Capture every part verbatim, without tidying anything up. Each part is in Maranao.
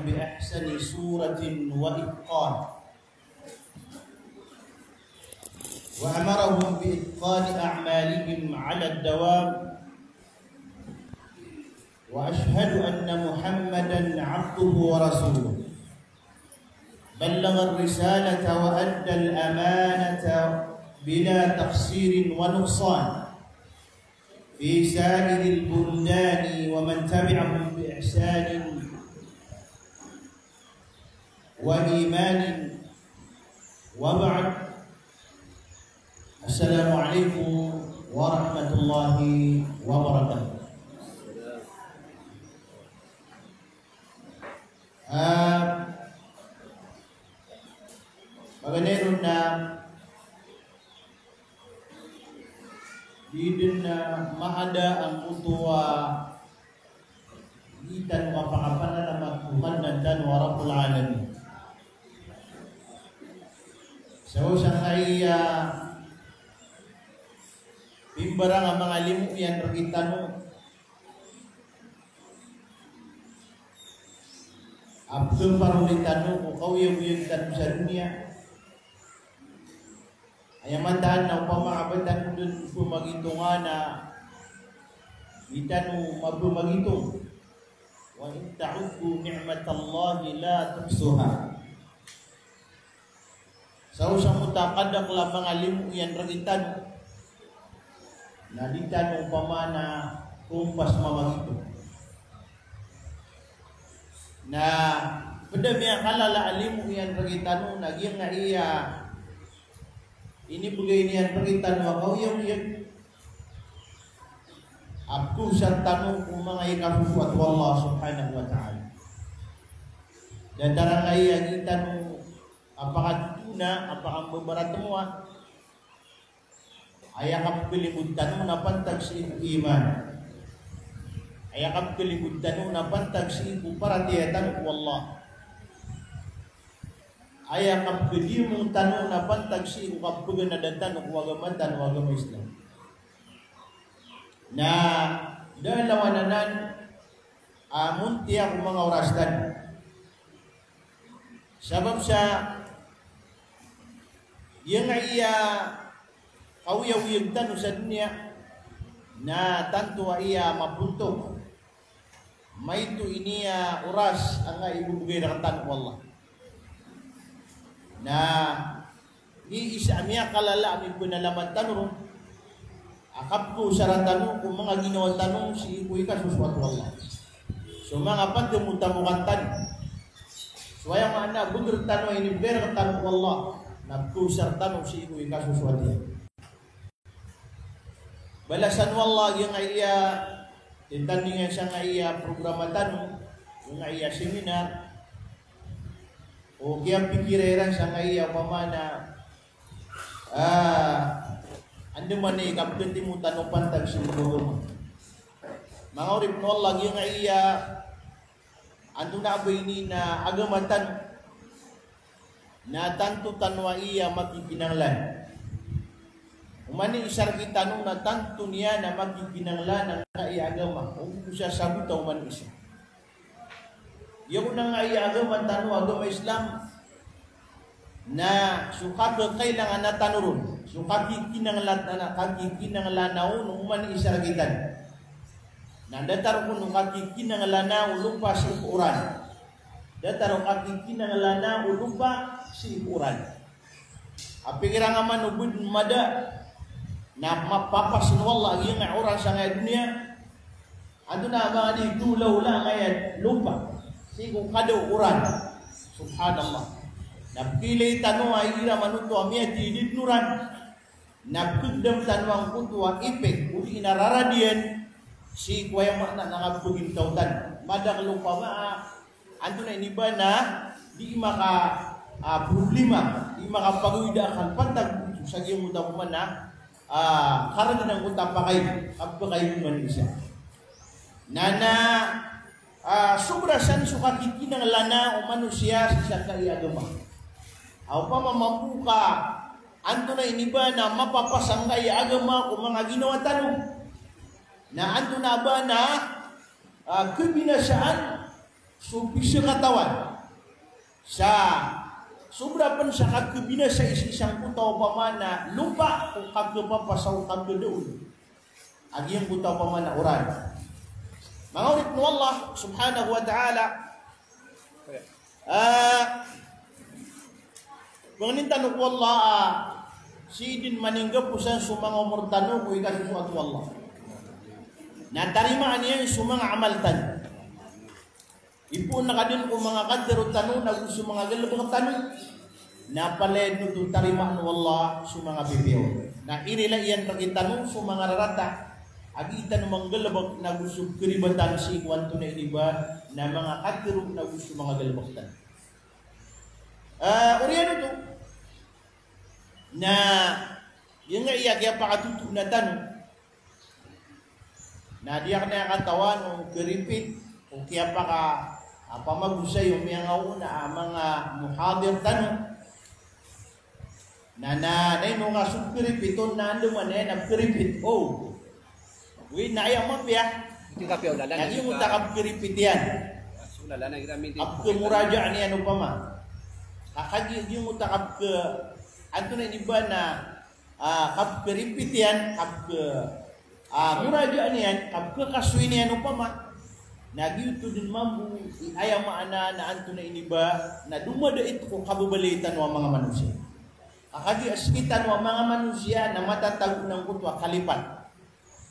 بأحسن صورة وإتقان، وأمرهم بإتقان أعمالهم على الدوام، وأشهد أن محمدا عبده ورسوله، بلغ الرسالة وأدى الأمانة بلا تقصير ونقصان، في سائر البلدان ومن تبعهم بإحسان وإيمان، وبعد. السلام عليكم ورحمة الله وبركاته. Ah, paganay ron na di dn, ah, mahada angkoto a di tano kapakapanalamat ko Kadnan tano a Rabbul Alamin. Sa sangkaya pimbarang a manga limo iyan rktano a pkhaparoli tano ko kaoyagoyag tano sa doniya. Aya mataan na opama a ba tano dn pmagitongan na di tano mapmagitong. Wa in ta'uddu ni'matallahi la tuhsuha. Sa oto a kadakl a manga limo iyan rktano na di tano opama na kompas mamagitong. Na pd a miyakalala a limo iyan rktano na giyangkaya inibgay niyan rktano a kaoyagoyag a pkhaosar tano ko manga ikasosoat o Allah subhanahu wa ta'ala. Datar angkaya di tano a pakatotona, a pakambabaratmowa. Aya kapkhalimod tano na pantag sii ko iman. Aya kapkhalimod tano na pantag sii ko paratiyaya tano ko Allah. Aya kapkhalimod tano na pantag sii ko kapganada tano ko agama tano a agama Islam. Na da lawan anan a montiya ko manga oras tano. Sabap sa giyangkaya kaoyagoyag tano sa doniya na tanto a aya mapontok. Maito ini a oras angkai a ibgay rktano o Allah. Na di isa a miyakalala a mipnalamat tano ron a kapkhaosar tano ko manga ginawa tano sii ko ikasosoat o Allah. So manga pd a motamokan tano. So aya maana a bgr tano a inibgay rktano o Allah na pkhaosar tano sii ko ikasosoat iyan. Balasan o Allah giyangkaya titandingan sangkaya programa tano, giyangkaya seminar, o kiyapikira iran sangkaya opama na, ah, andamanaya i kapkhatimo tano pantag sii ko agama. Manga oripn o Allah giyangkaya antonaa ba ini na agama tano. Na tanto tano a aya makikinanglan. Oman i isa rktano na tanto niyan a makikinanglan angkaya agama. O sasabota oman i isa. Aya kon angkaya agama tano a agama Islam. Na so kakakailangan tano ron, so kakikinanglan, kakikinanglan on oman i isa rktano. Na datar kon o kakikinanglan o lopa sii ko oran. Datar o kakikinanglan o lopa sii ko oran. Apikiran ka man o bd mada na mapapas o Allah giyangkaya oran sangkaya doniya. Antonaa ba di tolawla angkaya lopa sii ko kada o oran. Subhanallah. Na pkhailay tano a igira man oto a miyatindid oran. Na pkhagdam tano angkoto a ipek, odi na rarad iyan, sii ko aya maana na kapagintaw tano. Madakl opama a antonaa ini ba na di maka, ah, problema, di makapagawid a akal pantag sa giyangkoto a opama na, ah, karagn angkoto a pakay, kapakay oman i isa. Na na, ah, sobra san so kakikinanglan o manosiya sii sangkaya agama. Opama mambo ka antonaa ini ba na mapapas angkaya agama ko manga ginawa tano. Na antonaa ba na, ah, kabinasaan So pizakatawan sa sobra pn sa kakhabinasa i sii sangkoto a opama na lopa o kakhabapasa o kakhadaon a giyangkoto a opama na oran. Manga oripn o Allah subhanahu wa ta'ala, ah, pangnin tano ko Allah, ah, sii dn maninggaposan so manga omor tano ko ikasosoat o Allah. Na tarimaan iyan so manga amal tano. Ipoon ka dn ko manga katharo tano nago so manga galbk tano. Na palaya dn oto tarimaan o Allah so manga pipiya on. Na irilai iyan rktano so manga rarata a gii tano manggalbk nago so pkharibatan sii ko antonaa ini ba na manga katharo nago so manga galbk tano. Ah, oriyan oto na giyangkaya kiyapakatotoona tano. Na di akn aya katawan o kharipit o kiyapaka, ah, pamagosay o miyangaoona a manga muhadir tano. Na, na, na ino nga so kharipit on na andamanaya na kharipit. O. Wi, na aya mapiya. Ito kapiya o lalan. Na giyangkoto a kapkharipit iyan. So lalan na gira minti. Kapkhamuraja niyan opama. Ka kagiya giyangkoto a kapkha, antonaa ini ba na, ah, kapkharipit iyan, kapkha, ah, muraja niyan, kapkhakasoy niyan opama. Na giyoto dn mambo i aya maana na antonaa ini ba na domadait ko kababalay tano a manga manosiya. Ka kagiya sktano a manga manosiya na matatago angkoto a kalipat.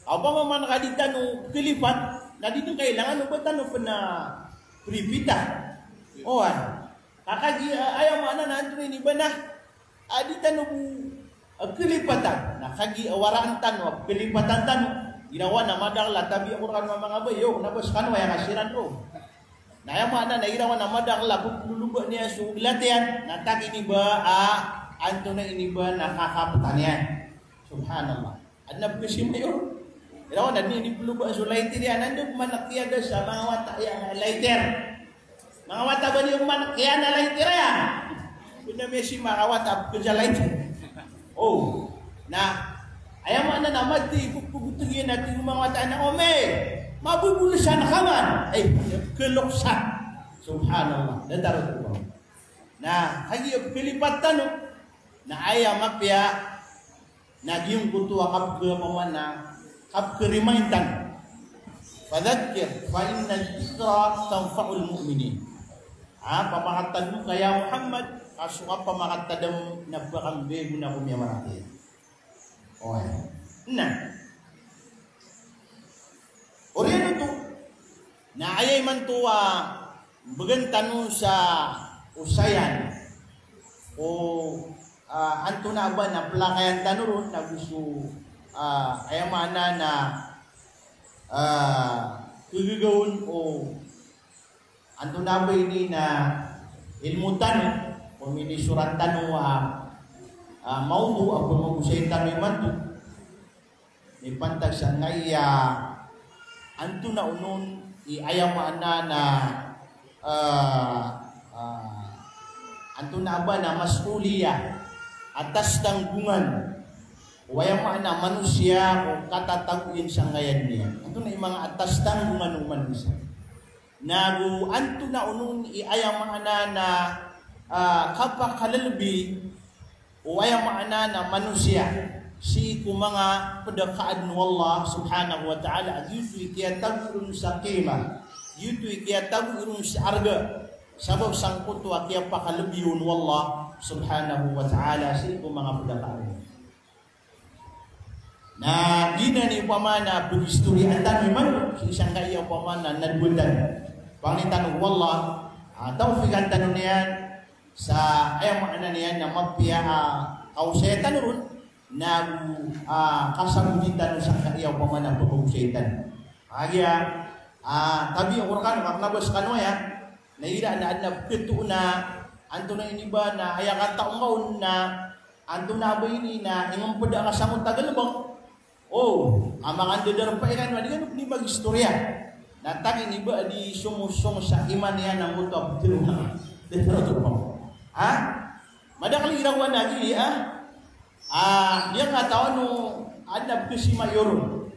Opama man ka di tano kalipat, na di dn kailangan o ba tano pn a kharipita. Oway. Ka kagiya, ah, aya maana na antonaa ini ba na, ah, di tano bo, ah, kalipatan. Na kagiya, ah, waraan tano, ah, kalipatan tano. Irawan a madakl a tabiya ko rkano a manga bayo, na ba skano aya kasiran o. Na aya maana na irawan a madakl a pploloba niyan so oglat iyan, na tag ini ba, ah, antonaa ini ba na kakaptan iyan. Subhanallah. Adn a pkhasimayo ron. Irawan a dn ini ploba so lighter iyan, anda pman a kiyaga sa manga wata iyan a lighter. Manga wata ba niyo pman kiyaga a lighter iyan. Pn a miyasima a wata a pkhasa lighter. O. Na aya maana na madi pphagotg iyan a tig o manga wata na, "Ome, mabobolosan ka man." Ay, khaloksan. Subhanallah. Datar oto. Na kagiya pkhalipatan o. Na aya mapiya na giyangkoto a kapkha, opama na kapkha-remind tano. Fadhakkir fa inna dhikra tanfa'ul mu'minin. Ah, pamakatadm ka ya Muhammad, ka so kapamaktadm na pkambiyai ko miyamaratiyaya. Oway. Na oriyan oto, na aya imanto a mbgan tano sa osayan o, ah, antonaa ba na plakayan tano ron, nago so, ah, aya maana na, ah, kagagaon o antonaa ba ini na ilmo tano, o minisoran tano a, ah, mawdu a pamagosay tano imanto. Mipantag sangkaya antonaa onon i aya maana na, ah, ah, antonaa ba na mas'uliya, atas tanggungan o aya maana manosiya o katatago iyan sangkaya niyan. Antonaa i manga atas tanggungan o manosiya. Nago antonaa onon i aya maana na, ah, kapakalbi o aya maana na manosiya sii ko manga pd a kaadn o Allah subhanahu wa ta'ala, a giyoto i kiyatago iron sa qimah, giyoto i kiyatago iron sa arga, sabap sangkoto a kiyapakalbi on o Allah subhanahu wa ta'ala sii ko manga pd a kaadn. Na giyanan i opama na pag-istoriyaan tano imanto sii sangkaya opama na nadowatan. Pangnin tano o Allah, ah, tawfiqan tano niyan sa aya maana niyan na mapiya, ah, kaosaya tano ron, nago, ah, kasaboti tano sangkaya opama na pag-osaya tano. Kagiya, ah, tabiya ko rkano, ka kna ba skano aya, na igira na adn a pkhatoon a antonaa ini ba na aya kataw ngka on na antonaa ba ini na ingmpda ka sangkoto a galbk. O, a manga ndadarpa iran, na di kano pn di mag-istoriya. Na tag ini ba di somosong sa iman iyan angkoto a ptharoon. Di tharoon. Ha? Madakl iran a gii, ha? Ah, di katawan o adn a pkhasimayo ron.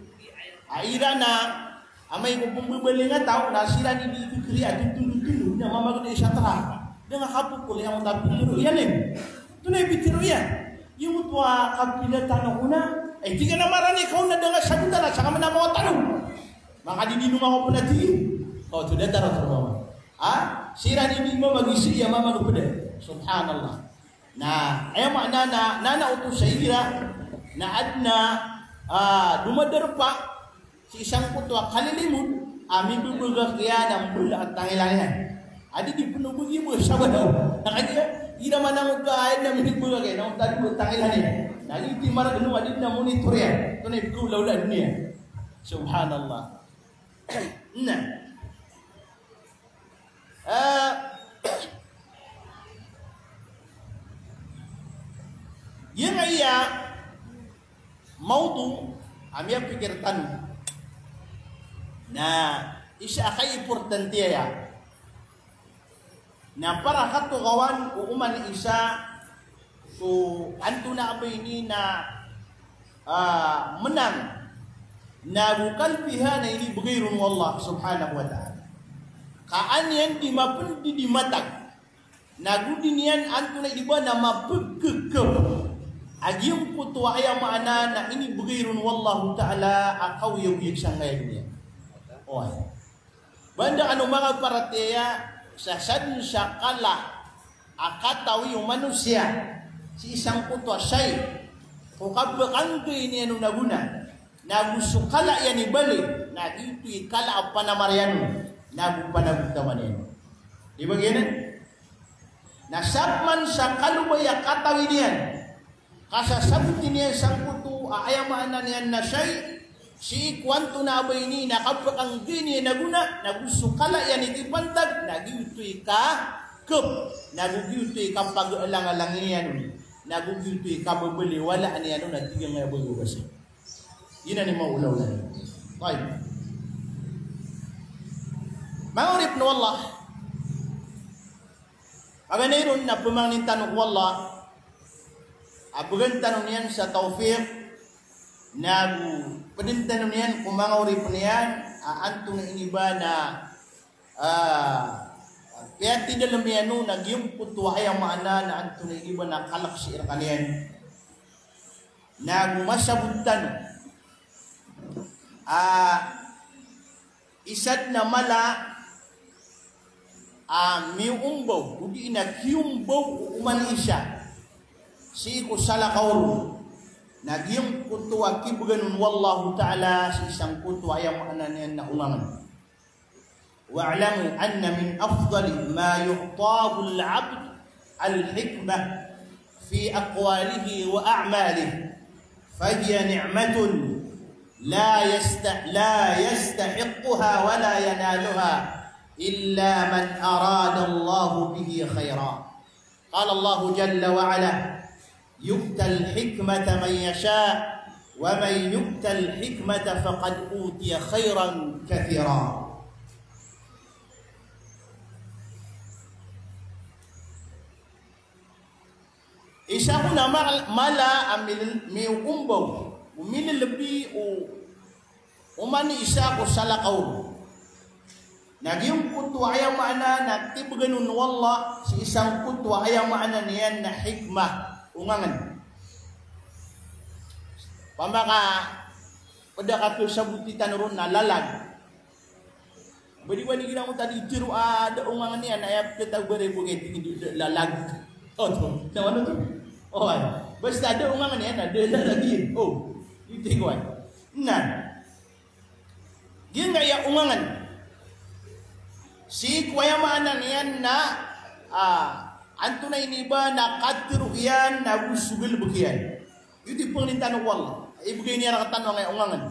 Ah, iran a amay ko pmbabaling a taw na siran i di kkhriya a tontol Na mamagedi sa tara. Da nga kapopol iyan o ta pitharo iyan. Tonaa i pitharo iyan? Iyo mo to a kapila tano ko na. Eh, tig iyan a marani ka on na da nga sabotan a saka man a mawatan on. Makadidinong ako pn a tig iyan. O, to da taro tano. Ha? Siran i di mamagedi sa iya mamagedi. Subhanallah. Na, aya maana na, na, na oto sa igira, na adn a, ah, domadarpa, sii sangkoto a kalilimod a mibebegak iyan a mbala a tangilan iyan. A di di pn o begi bo sa badaw. Na kagiya, igira man a ngoto a aya na mibebegak iyan, na onta di bo tangilan iyan. Na giyoto i maragn o a di na monitor iyan. Tonaa i pkaolaola niyan. Subhanallah. Na. Eh, giyangkaya mawdu a miyapikir tano na isa a kaimportante aya. Na para katokawan o oman i isa so antonaa ba ini na, ah, menang na go kalbihan a inibegay ron o Allah subhanahu wa ta'ala. Ka an iyan di mapendidi matag. Na go di niyan antonaa ini ba na mapegkekep a giyangkoto a aya maana na inibegay ron o Allahu Ta'ala a kaoyagoyag sangkaya doniya. Oway. Ba anda kano manga paratiyaya sa sadn sa kala a katawi o manosiya sii sangkoto a shayi ko kapekanggai niyan on a gona, na go so kala iyan i bali, na giyoto i kala a panamar iyan on, na go panagotaman iyan on. Di ba giyanan? Na sabap man sa kalobay a katawi niyan, kasasaboti niyan sangkoto a aya maana niyan na shayi, sii ko antonaa ba ini na kapekanggai niyan a gona, na go so kala iyan i kipantag, na giyoto i kakep, na go giyoto i kapagalangalang iyan on, na go giyoto i kabebeliwalaan iyan on a tig iyan a bagi o basa. Giyanan i maolaola. Tayyib. Manga oripn o Allah. Paganay ron na pemangnin tano ko Allah a began tano niyan sa tawfiq, na go peden tano niyan ko manga oripn iyan a antonaa ini ba na, ah, piyatidalem iyan on a giyangkoto a aya maana na antonaa ini ba na kalek sii rekaniyan. Na go masabot tano a isa dn a mala a miyoombaw, odi na kiyoombaw o oman i isa sii ko salakaw ron, na giyangkoto a kibegan on o Allahu Ta'ala sii sangkoto a aya maana niyan na ongangen. Wa'lamu anna min afdali ma yu'tahul abdu al-hikmah fi aqwalihi wa a'malihi, fahiya ni'matun la yasta-, la yastahiqquha wa la yanaluha illa man arada Allahu bihi khaira. Qala Allahu jalla wa ala, "Yu'tal hikmata man yasha, wa man yu'tal hikmata faqad utiya khairan kathira." Isa ko na ma-, mala a mil-, miyoombaw, o milelebi o oman i isa ko salakaw. Na giyangkoto a aya maana na kibegan on o Allah sii sangkoto a aya maana niyan na hikmah, ongangen. Opama ka ped a kakesaboti tano ron na lalag. Ba di wani giyanan o tadi tiro a da ongangen iyan, aya peketao ba ri bo kay tig iyan da lalag. O, to. Na wano to? O, ay. Basta da ongangen iyan, da lalag iyan. O, ito ko ay. Na. Giyangkaya ongangen. Sii ko aya maana niyan na, ah, antonaa ini ba na katero iyan na go so galebek iyan. Giyoto i pangnin tano ko Allah. Ibegay niyan rekatano angkaya ongangen.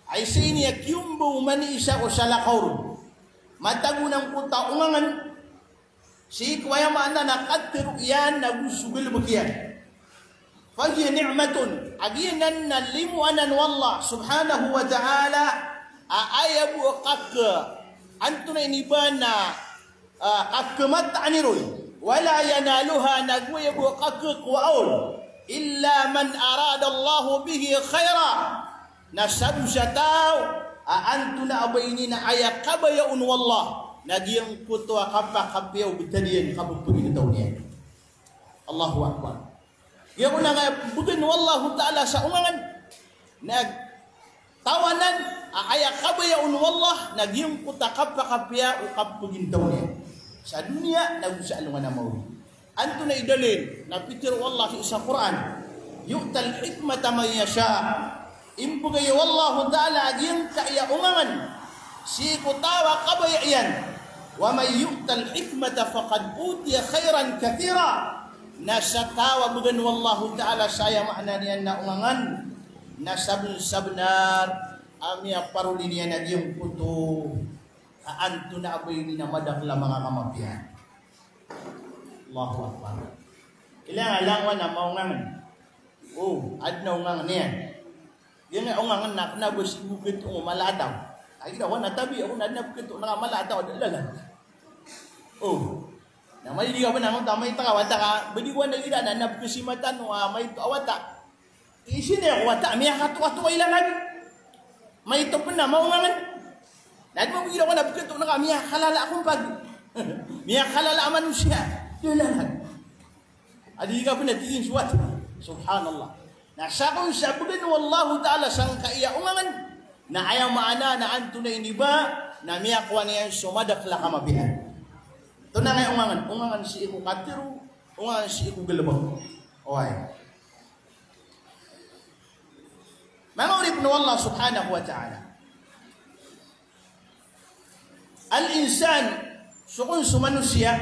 Ay sii niyan kiyombao man i isa ko salakaw ron. Matago nangkoto a ongangen. Sii ko aya maana na katero iyan na go so galebek iyan. Fahiya ni'matun. A giyanan na limo anan o Allah subhanahu wa ta'ala a aya bo a kake, antonaa ini ba na, ah, kakemataan iron. Wala yanaluha, na go aya bo a kakekowa on. Illa man aradallahu bihi khaira. Na sadn sa taw a antonaa ba ini na aya kabaya on o Allah na giyangkoto a kapakapiya o btad iyan, kapakapiya o btad iyan. Allahu Akbar. Giya ko na nga bgan o Allahu Ta'ala sa ongangan. Na tawanan, a, aya kabaya on o Allah, na giyangkoto a kapakapiya o kapagintaw niyan sa doniya, na go sa alongan a maori. Antonaa i dalil? Na pitharo o Allah sa Qur'an, "Yu'tal hikmata man yasha." Imbgay o Allahu Ta'ala a giyangkaya ongangan sii ko taw a kabaya iyan. "Wa man yu'tal hikmata faqad utiya khairan kathira." Na sa taw a bgan o Allahu Ta'ala sa aya maana niyan na ongangan, na sabnsabnar a miyaparoli niyan a giyangkoto a antonaa ba ini na madakl a manga kamapiya. Allahu Akbar. Ilaya nga langowan a maongangan. O, adn a ongangan iyan. Giyangkai a ongangan na kna ba sii bo khatoon o mala a taw. Ay, ira wan a tabi, ako na adn a khatoon a mala a taw, adn a lalag. O. Na mailay ka pn a onta, maito a wata ka, ba di ko wan a ira na, na pkhasimatan o, a, maito a wata. Isin iya ko wata, miyakatokato a ilangan. Maito pn a maongangan. Na di mo bgiraw ka na bkhato na ka, miyakalala a kompag. Miyakalala a manosiya. Ilangan. A di ka pn a tig iyan so wata. Subhanallah. Na sakn sa bgan o Allahu Ta'ala sangkaya ongangan. Na aya maana na antonaa ini ba, na miyakowa niyan so madakl a kamapiya. Antonaa i ongangan, ongangan sii ko katharo, ongangan sii ko galbk. Oway. Manga oripn o Allah subhanahu wa ta'ala. Al-insan, so kon so manosiya,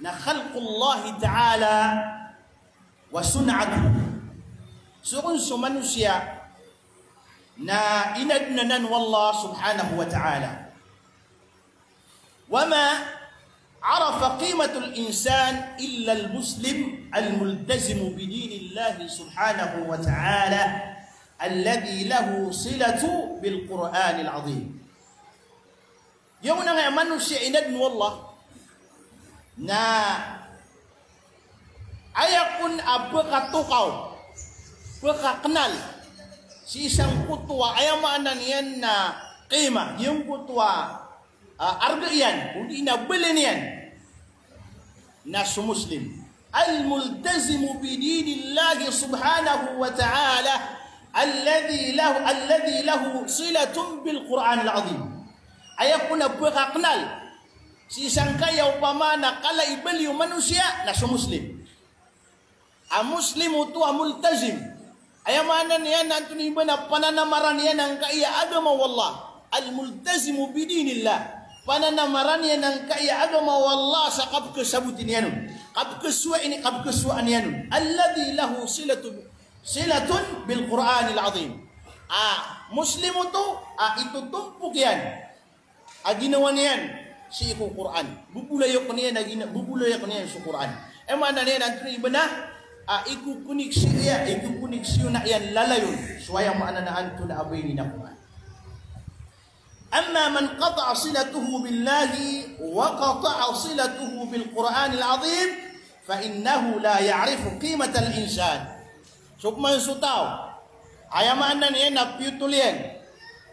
na khalqullahi ta'ala wa sun'atuhu. So kon so manosiya na inadn anan o Allah subhanahu wa ta'ala. وما عرف قيمة الإنسان إلا المسلم الملتزم بدين الله سبحانه وتعالى الذي له صلة بالقرآن العظيم. Giya ko na nga manosiya inadn o Allah na aya kon a pkhatokaw, pkhaknal sii sangkoto a aya maana niyan na qima, giyangkoto a, a, arga iyan, odi na bali niyan na so Muslim. Al-multazimu bi dinillahi subhanahu wa ta'ala alladhi lahu, alladhi lahu silatun bil Qur'anil azim. Aya kon a pkhaknal sii sangkaya opama na kala i bali o manosiya na so Muslim. A Muslim oto a multazim. Aya maana niyan na antonaa i ba na pananamaran iyan angkaya agama o Allah. Al-multazimu bi dinillah. Pananamaran iyan angkaya agama o Allah sa kapkhasaboti niyan on. Kapkhasowai ni, kapkhasowaan iyan on. Alladhi lahu silatu, silatun bil Qur'anil azim. A Muslim oto a itotompok iyan a ginawa niyan sii ko Qur'an. Bobolayoka niyan a gina-, bobolayoka niyan so Qur'an. Aya maana niyan na antonaa i ba na, a, ikokoneksiyo iyan, ikokoneksiyo na iyan lalayon so aya maana na antonaa a ba ini na Qur'an. Amma man qata'a silatahu billahi wa qata'a silatahu bil Qur'anil azim, fa innahu la ya'rifu qimatal insan. So pman so taw a aya maana niyan na piyotol iyan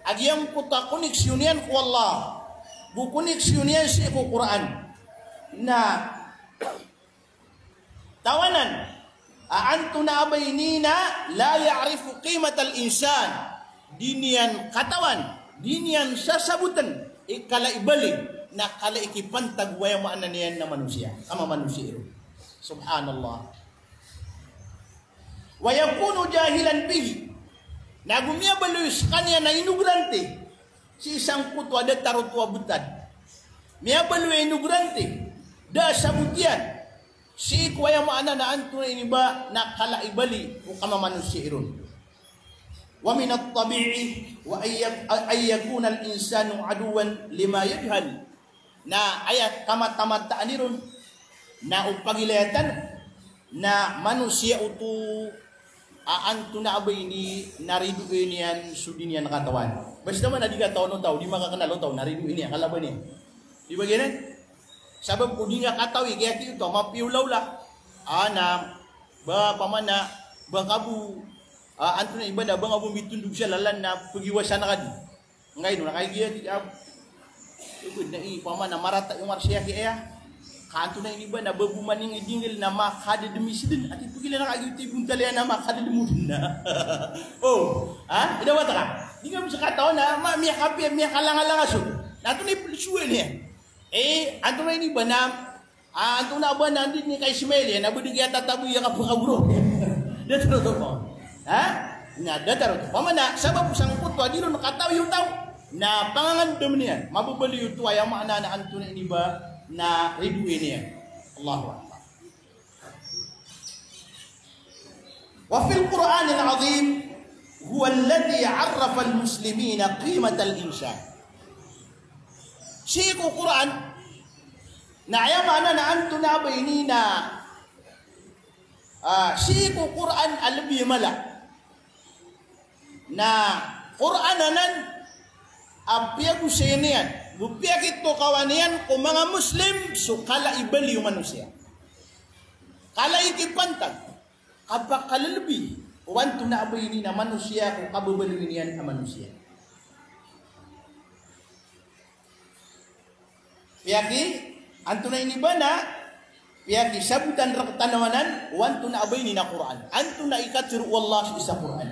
a giyangkoto a koneksiyon iyan ko Allah, go koneksiyon iyan sii ko Qur'an, na tawanan a antonaa a ba ini na la ya'rifu qimatal insan. Di niyan katawan, di niyan sasabotn i kala i bali, na kala i kipantag o aya maana niyan na manosiya, kamamanosiya iron. Subhanallah. Wa yakunu jahilan bihi. Na go miyabaloy skaniyan a inogrante sii sangkoto a datar oto a btad. Miyabaloy a inogrante, da a sabot iyan sii ko aya maana na antonaa ini ba na kala i bali o kamamanosiya iron. Wa minat tabi'i wa an yak-, an yakuna al-insanu aduwwan lima yajhal. Na aya kamata-mataan iron na o pagilayatan na manosiya oto a antonaa a ba ini na ridoay niyan so di niyan katawan. Basta man a di katawan o taw, di makaknal o taw, na ridoay niyan, kalaban iyan. Di ba giyanan? Sabap ko di nga katawi, kiyakito, mapiya olaola. A, na, ba, pamana, ba ka bo, a, antonaa i ba na, ba nga bo mitondog sa lalan na pagiwasan ka di. Ngkaino, na kagiya di, a, Ibn na i pamana marata i Umar siya ki aya. Kanto na ini ba na babu maning idingil na makadedemi siden. Ati pagila na kagi uti buntal iyan na makadedemi siden na. Oh, ha? Ida wata ka? Di ka bisa kataw na ma, miyakapi, miyakalangalanga so. Na anto na ipelsuwe niya. Eh, anto na ini ba na, ah, anto na ba na andi ni ka Ismail iyan, na bedi kiya tatabu iya kapakaburo. Datar oto pa. Ha? Na datar oto. Pamana, sabap sangkoto a di ron kataw iyo taw. Na pangangandam niyan, mababaloy oto aya maana na anto na ini ba na ridoay niyan. Allahu Akbar. Wa fil Qur'anil azim huwa alladhi arrafa al-muslimina qimatal insan. Sii ko Qur'an, na aya maana na anto na ba ini na, ah, sii ko Qur'an a lebi mala. Na Qur'an anan a piyagosay niyan, go piyakitokawan iyan ko manga Muslim so kala i bali o manosiya. Kala i kipantag, kapakalelebi o anto na ba ini na manosiya ko kababaloy niyan a manosiya. Piyaki, anto na ini ba na, piyaki sabotan rektano anan o anto na ba ini na Qur'an. Anto na i katharo o Allah sii sa Qur'an.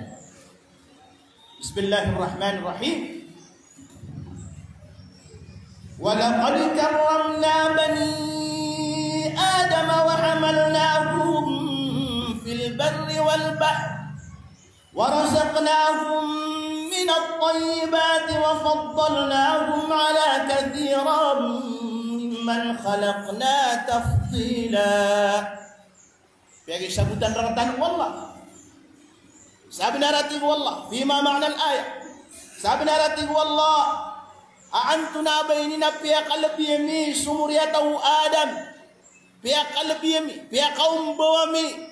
Bismillahir Rahmanir Rahim. Wa laqad karramna bani Adam wa hamalnahum fil barri wal bahr. ورزقناهم من الطيبات وفضلناهم على كثير ممن خلقنا تفضيلا. Piyaki sabotan rektano o Allah. Sabenar a tig o Allah, fima ma'na al-ayah. Sabenar a tig o Allah, a anto na ba ini na piyakalebi ami so moriyataw o Adam. Piyakalebi ami, piyakaombawa ami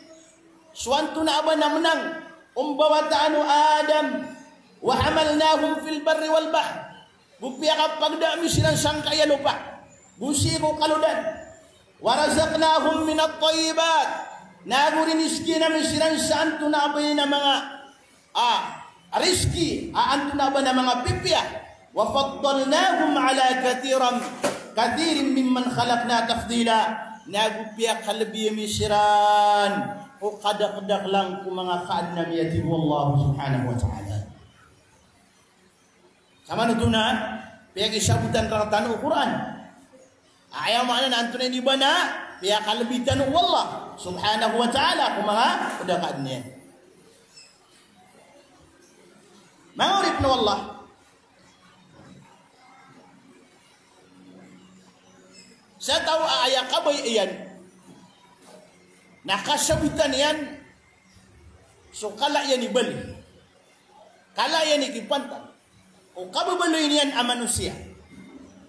so anto na ba na menang, ombawataan o Adam. Wa hamalnahum fil barri wal bahr. Go piyakapagda ami siran sangkai a lopa go sii ko kalodan. Wa razaqnahum minat tayyibat. Na go rinizkian ami siran sa anto na ba ini na manga a rizki a anto na ba na manga pipiya. Wa faddalnahum ala kathiran, kathirin mimman khalaqna tafdila. Na go piyakalebi ami siran ko kadakdakelan ko manga kaadn ami, a tig o Allah subhanahu wa ta'ala. Samanoto na piyaki sabotan rektano o Qur'an. Aya maana na anto na ini ba na piyakalebi tano o Allah subhanahu wa ta'ala ko manga pd a kaadn iyan. Manga oripn o Allah, sa taw a aya kabaya iyan na kasabotan iyan so kala iyan i bali, kala iyan i kipantag, o kababaloy niyan a manosiya,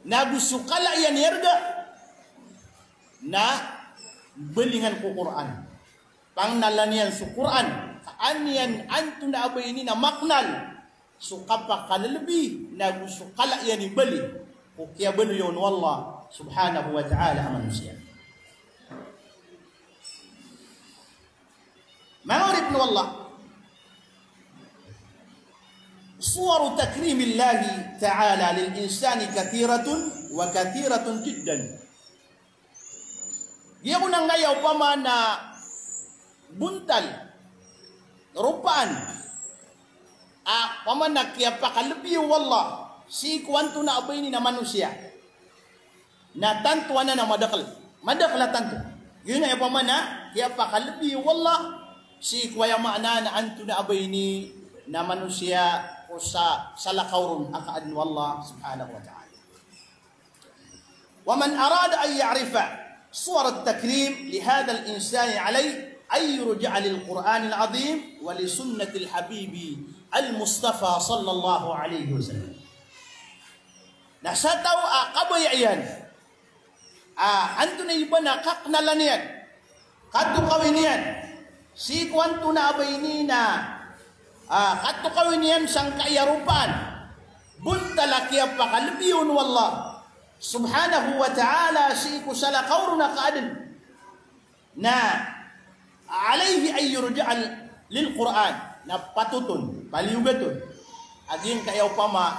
na go so kala iyan i arga, na balingan ko Qur'an. Pangnalan iyan so Qur'an, ka an iyan anto na ba ini na maknal so kapakalelebi, na go so kala iyan i bali ko kiyabaloy on o Allah subhanahu wa ta'ala a manosiya. Manga oripn o Allah, suwaru takrimillahi ta'ala lil insani kathiratun wa kathiratun jiddan. Giya ko nangkaya opama na bontal, ropaan, a opama na kiyapakalebi o Allah sii ko anto na ba ini na manosiya. Na tanto anan a madakel. Madakel a tanto. Giyoto na aya pamana, kiyapakalebi o Allah sii ko aya maana na antonaa ba ini na manosiya ko sa, salakaw ron a kaadn o Allah subhanahu wa ta'ala. Wa man arada an ya'rifa suwar at-takrim li hadha al-insani alayhi an yurji'a lil Qur'anil azim wa li sunnatil habibi al-Mustafa sallallahu alayhi wasallam. Na sa taw a kabaya iyan a antonaa i ba na kaknalan iyan, katokawi niyan sii ko antonaa ba ini na, a, katokawi niyan sangkai a ropaan, bontal a kiyapakalebi on o Allah subhanahu wa ta'ala sii ko salakaw ron a kaadn. Na alayhi an yurji'a lil Qur'an, na patot on, paliyogat on a giyangkaya opama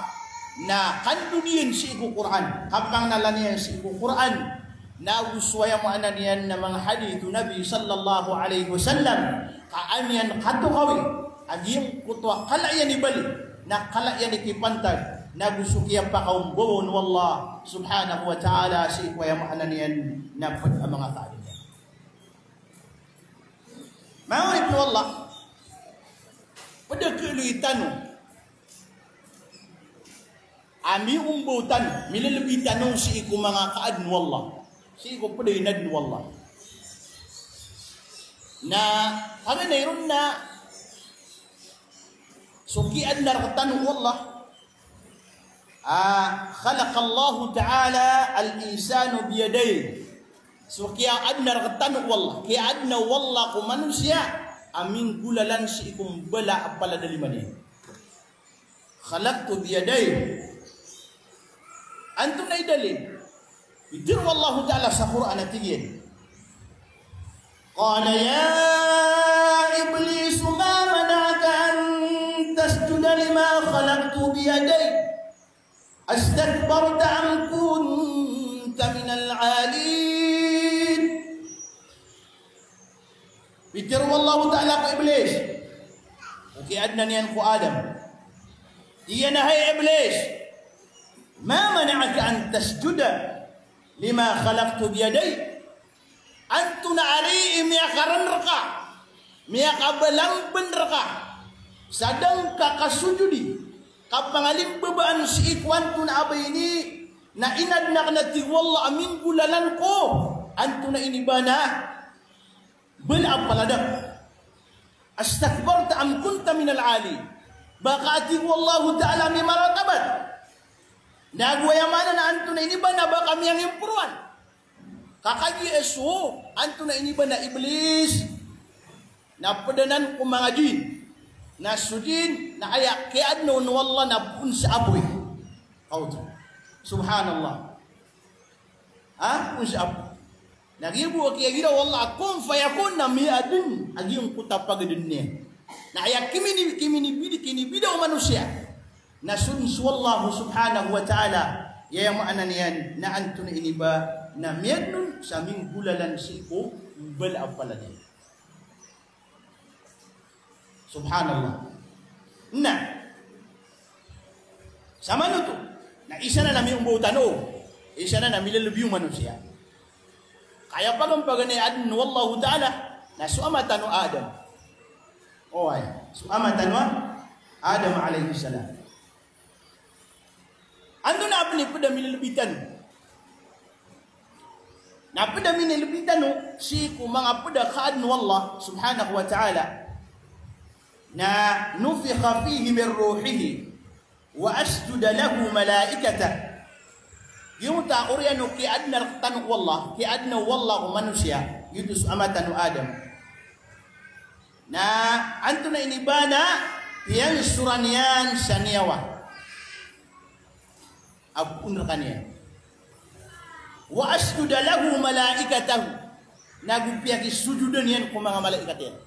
Na kandod iyan sii ko Qur'an, kapangnalan iyan sii ko Qur'an, na go so aya maana niyan na manga hadith o Nabi sallallahu alaihi wasallam, ka an iyan katokawi a giyangkoto a kala iyan i bali, na kala iyan i kipantag, na go so kiyapakaombaw on o Allah subhanahu wa ta'ala sii ko aya maana niyan na pd a manga kaadn iyan. Manga oripn o Allah, pd a kaaloy tano a miombaw tano, milalabi tano sii ko manga kaadn o Allah, sii ko pd a inadn o Allah. Na paganay ron na so kiyaadna rktano o Allah, ah, khalaqallahu ta'ala al-insana biyadayhi. So kiyaadna rktano o Allah, kiyaadna o Allah ko manosiya a minggolalan sii ko mbala a palad a lima niyan. Khalaqtu biyadayhi. Antonaa i dalil? Pitharo o Allahu Ta'ala sa Qur'an a tig iyan, qala ya Iblis, ma mana'aka an tasjuda lima khalaqtu biyadayya, astakbarta am kunta minal 'alin? Pitharo o Allahu Ta'ala ko Iblis, o kiyaadna niyan ko Adam. Tig iyan a, hay Iblis, ma mana'aka an tasjuda lima khalaqtu biyadayya? Antonaa ari i miyakarn rka, miyakabalamban rka sa da ngka kasojodi, kapangalimbabaan sii ko antonaa a ba ini na inadn akn a tig o Allah a minggolalan ko, antonaa ini ba na bala a palad akn? Astakbarta am kunta minal 'alin? Ba ka, a tig o Allahu Ta'ala, mimaratabat? Na ago aya maana na antonaa ini ba na ba ka miyangimporoan? Ka kagiya so antonaa ini ba na Iblis na pd anan ko manga jinn. Na so jinn na aya kiyaadna on o Allah na poon sa apoy. Kaoto. Subhanallah. Ha? Poon sa apoy. Na giya bo a kiyagira o Allah a kun fayakun na miyaadn a giyangkoto a pagadn iyan. Na aya kimini-, kimini-, kinibida o manosiya na so dn so Allah subhanahu wa ta'ala, aya maana niyan na antonaa ini ba na miyaadn on sa minggolalan sii ko mbala a palad iyan. Subhanallah. Na samanoto na isa na na miombaw tano, isa na na milalabi o manosiya. Ka aya paganay a adn o Allahu Ta'ala na so ama tano a Adam. Oway, so ama tano a Adam alayhis salam. Antonaa a pn i pd a milalabi tano? Na pd a milalabi tano sii ko manga pd a kaadn o Allah subhanahu wa ta'ala na nufikha fihi min ruhihi wa asjada lahu malaikatah. Giyoto a oriyan o kiyaadna rktano o Allah, kiyaadna o Allah ko manosiya, giyoto so ama tano a Adam. Na antonaa ini ba na piyansoran iyan sa niyawa a poon rkaniyan. Wa asjada lahu malaikatahu. Na go piyakisojodan iyan ko manga malaikat iyan.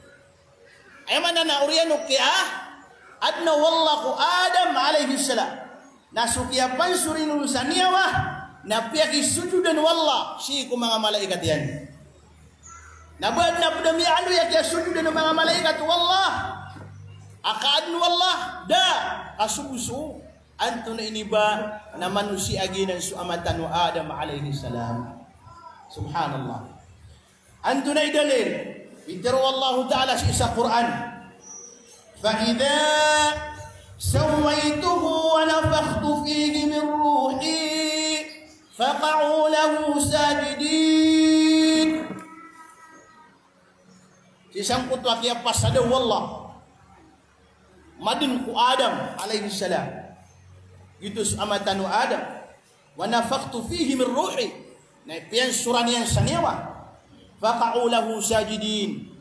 Aya maana na oriyan o kiyaadna o Allah ko Adam alayhis salam, na so kiyapansoran on sa niyawa na piyakisojodan o Allah sii ko manga malaikat iyan. Na ba adn a pd a miyaaloy a kiyasojodan o manga malaikat o Allah a kaadn o Allah? Da. Ka so bo so antonaa ini ba na manosiya giyanan so ama tano a Adam alayhis salam. Subhanallah. Antonaa i dalil? Pitharo o Allahu Ta'ala sii sa Qur'an, fa idha sawwaytuhu wa nafakhtu fihi min ruhi faqa'u lahu sajidin. Sii sangkoto a kiyapasada o Allah madn ko Adam alayhis salam, giyoto so ama tano a Adam, wa nafakhtu fihi min ruhi, na piyansoran iyan sa niyawa, faqa'u lahu sajidin,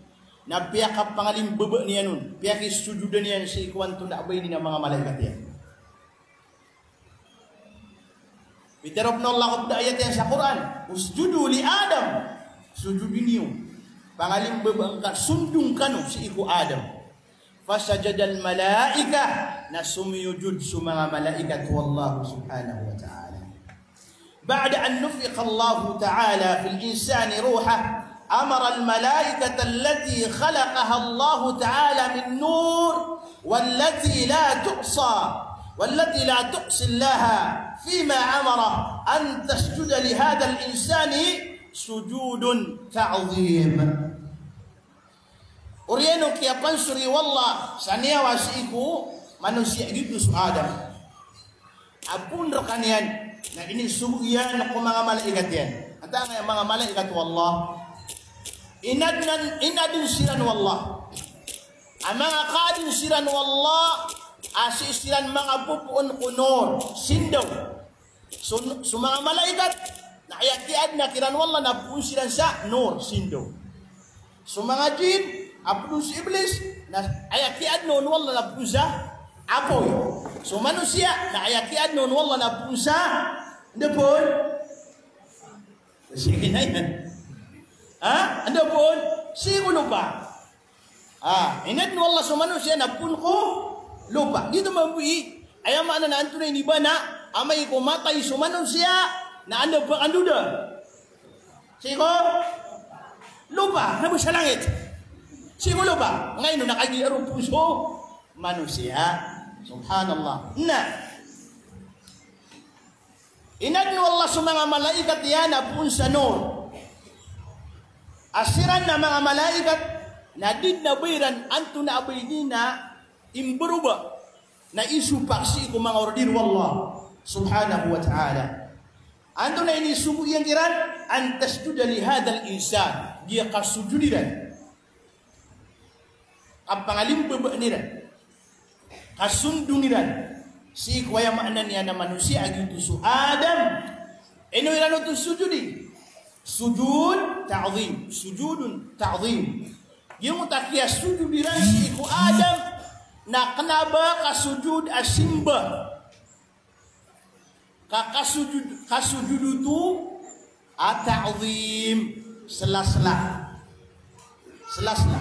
na piyakapangalimbabaan iyan on, piyakisojodan iyan sii ko antonaa a ba ini na manga malaikat iyan. Pitharo pn o Allah ko pd a ayat iyan sa Qur'an, usjudu li Adam. Sojodi niyo, pangalimbabaan ka, sondong kano sii ko Adam. Fasajadal malaikah, na somiyojod so manga malaikat o Allah subhanahu wa ta'ala. Ba'da an nufikha Allahu ta'ala fil insani ruhah, amara al malaikata allati khalaqaha Allahu ta'ala min nur, wallati la tu'sa, wallati la tu'si Allaha fima amara, an tasjuda li hadhal insani sujudun ta'zim. Oriyan o kiyapansori o Allah sa niyawa sii ko manosiya a giyoto so Adam. A poon rekaniyan na inisogo iyan ko manga malaikat iyan. Antaa i manga malaikat o Allah? Inadn, inadn siran o Allah. A manga kaadn siran o Allah, a sii siran manga popoon ko nur, sindaw. So, so manga malaikat, na aya kiyaadna kiran o Allah na poon siran sa nur, sindaw. So manga jinn, a pd on si Iblis, na aya kiyaadna on o Allah na poon sa apoy. So manosiya, na aya kiyaadna on o Allah na poon sa, anda poon? Sige na iyan. Ha? Anda poon? Sii ko lopa. Ah, inadn o Allah so manosiya na poon ko lopa. Giyoto mambo i, aya maana na antonaa i inibana, amay ko matay so manosiya, na anda pakandoda? Sii ko lopa, na ba sa langit? Sii ko lopa. Ngayon, na kagiya roo poon so manosiya. Subhanallah. Na, inadn o Allah so manga malaikat iyan a poon sa nur. A siran a manga malaikat, na di dn a ba iran antonaa a ba ini na imbaroba, na isopak sii ko manga order o Allah subhanahu wa ta'ala. Antonaa i inisogo iyan kiran? An tasjuda li hadhal insan. Giya kasojod iran, kapangalimbabaan iran, kasondong iran sii ko aya maana niyan a manosiya a giyoto so Adam. Ino iran oto sojodi? Sujud ta'zim, sujudun ta'zim. Giyangkoto a kiyasojod iran sii ko Adam na kna ba kasojod a simba. Ka kasojod, kasojod oto a ta'zim, slasla. Slasla.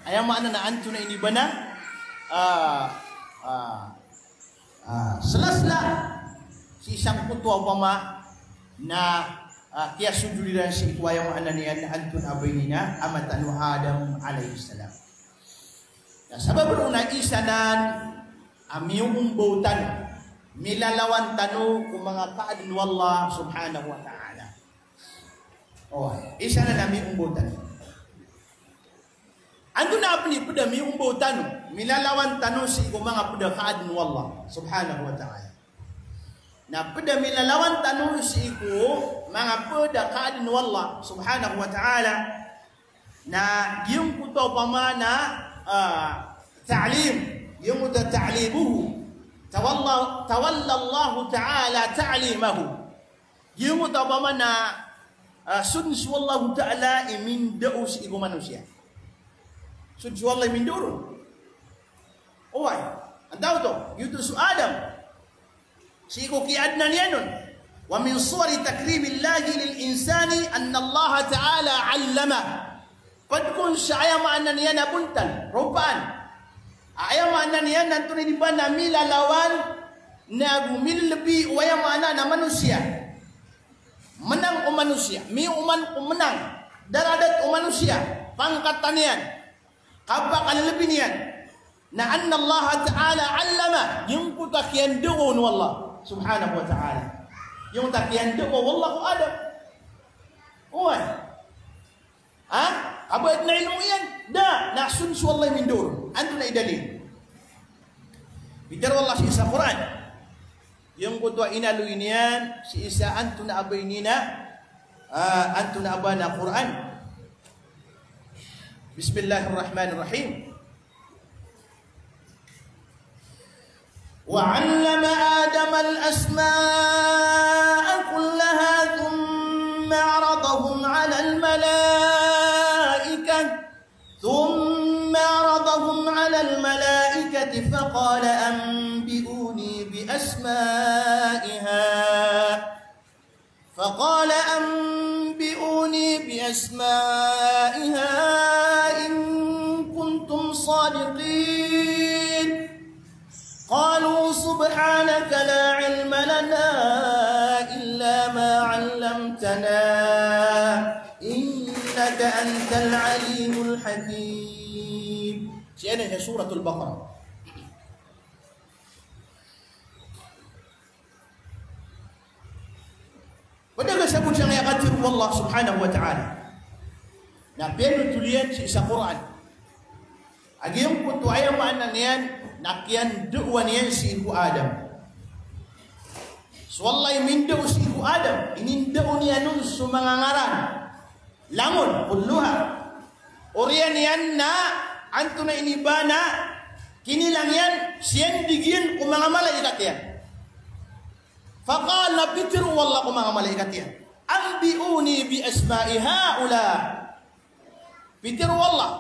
Aya maana na antonaa i inibana, ah, ah, ah, slasla. Sii sangkoto a opama na, ah, kiyasojod iran sii ko aya maana niyan na antonaa a ba ini na ama tano Adam alayhis salam. Na sabap roo na isa nan a miyoombaw tano, milalawan tano ko manga kaadn o Allah subhanahu wa ta'ala. O, isa nan a miyoombaw tano. Antonaa pn i pd a miyoombaw tano, milalawan tano sii ko manga pd a kaadn o Allah subhanahu wa ta'ala. Na pd a milalawan tano sii ko manga pd a kaadn o Allah subhanahu wa ta'ala, na giyangkoto a opama na, ah, ta'lim, giyangkoto a ta'limuhu. Tawalla, tawalla Allahu ta'ala ta'limahu. Giyangkoto a opama na, ah, so dn so Allahu ta'ala i mindao sii ko manosiya. So dn so Allah i mindao ron. Oway. Antaa oto? Giyoto so Adam. Sii ko kiyaadna niyan on. Wa min suwari takrimillahi lil insani anna Allaha ta'ala allamah. Pd kon sa aya maana niyan a bontal, ropaan. Aya maana niyan na antonaa i di ba na milalawan, na go milelebi o aya maana na manosiya. Menang o manosiya, miyoman ko menang, daradat o manosiya, pangkatan iyan, kapakalelebi niyan. Na anna Allaha ta'ala allama, giyangkoto a kiyandao o Allah subhanahu wa ta'ala. Giyangkoto a kiyandao o Allah ko Adam. Oway. Ha? Ka ba adn a ilmo iyan? Da, na so dn so Allah i mindao ron. Antonaa i dalil? Pitharo o Allah sii sa Qur'an. Giyangkoto a inaloy niyan sii sa antonaa a ba ini na, ah, antonaa a ba na Qur'an. Bismillahir Rahmanir Rahim. وعلم آدم الأسماء كلها ثم عرضهم على الملائكة، ثم عرضهم على الملائكة فقال أنبئوني بأسماء هؤلاء فقال أنبئوني بأسماء هؤلاء إن كنتم صادقين. سبحانك لا علم لنا إلا ما علمتنا إنك أنت العليم الحكيم. Sii sa Suratul Baqarah. Pd a kasabot sangkaya katharo o Allah subhanahu wa ta'ala na piyanothol iyan sii sa Qur'an a giyangkoto a aya maana niyan na kiyandao niyan sii ko Adam. So Allah i mindao sii ko Adam, inindao niyan on so manga ngaran. Langon, kulluha. Oriyan iyan na antonaa ini ba na kinilang iyan, siyandig iyan ko manga malaikat iyan. Faqal, na pitharo o Allah ko manga malaikat iyan, "Anbi'uni bi asma'i ha'ula." Pitharo o Allah,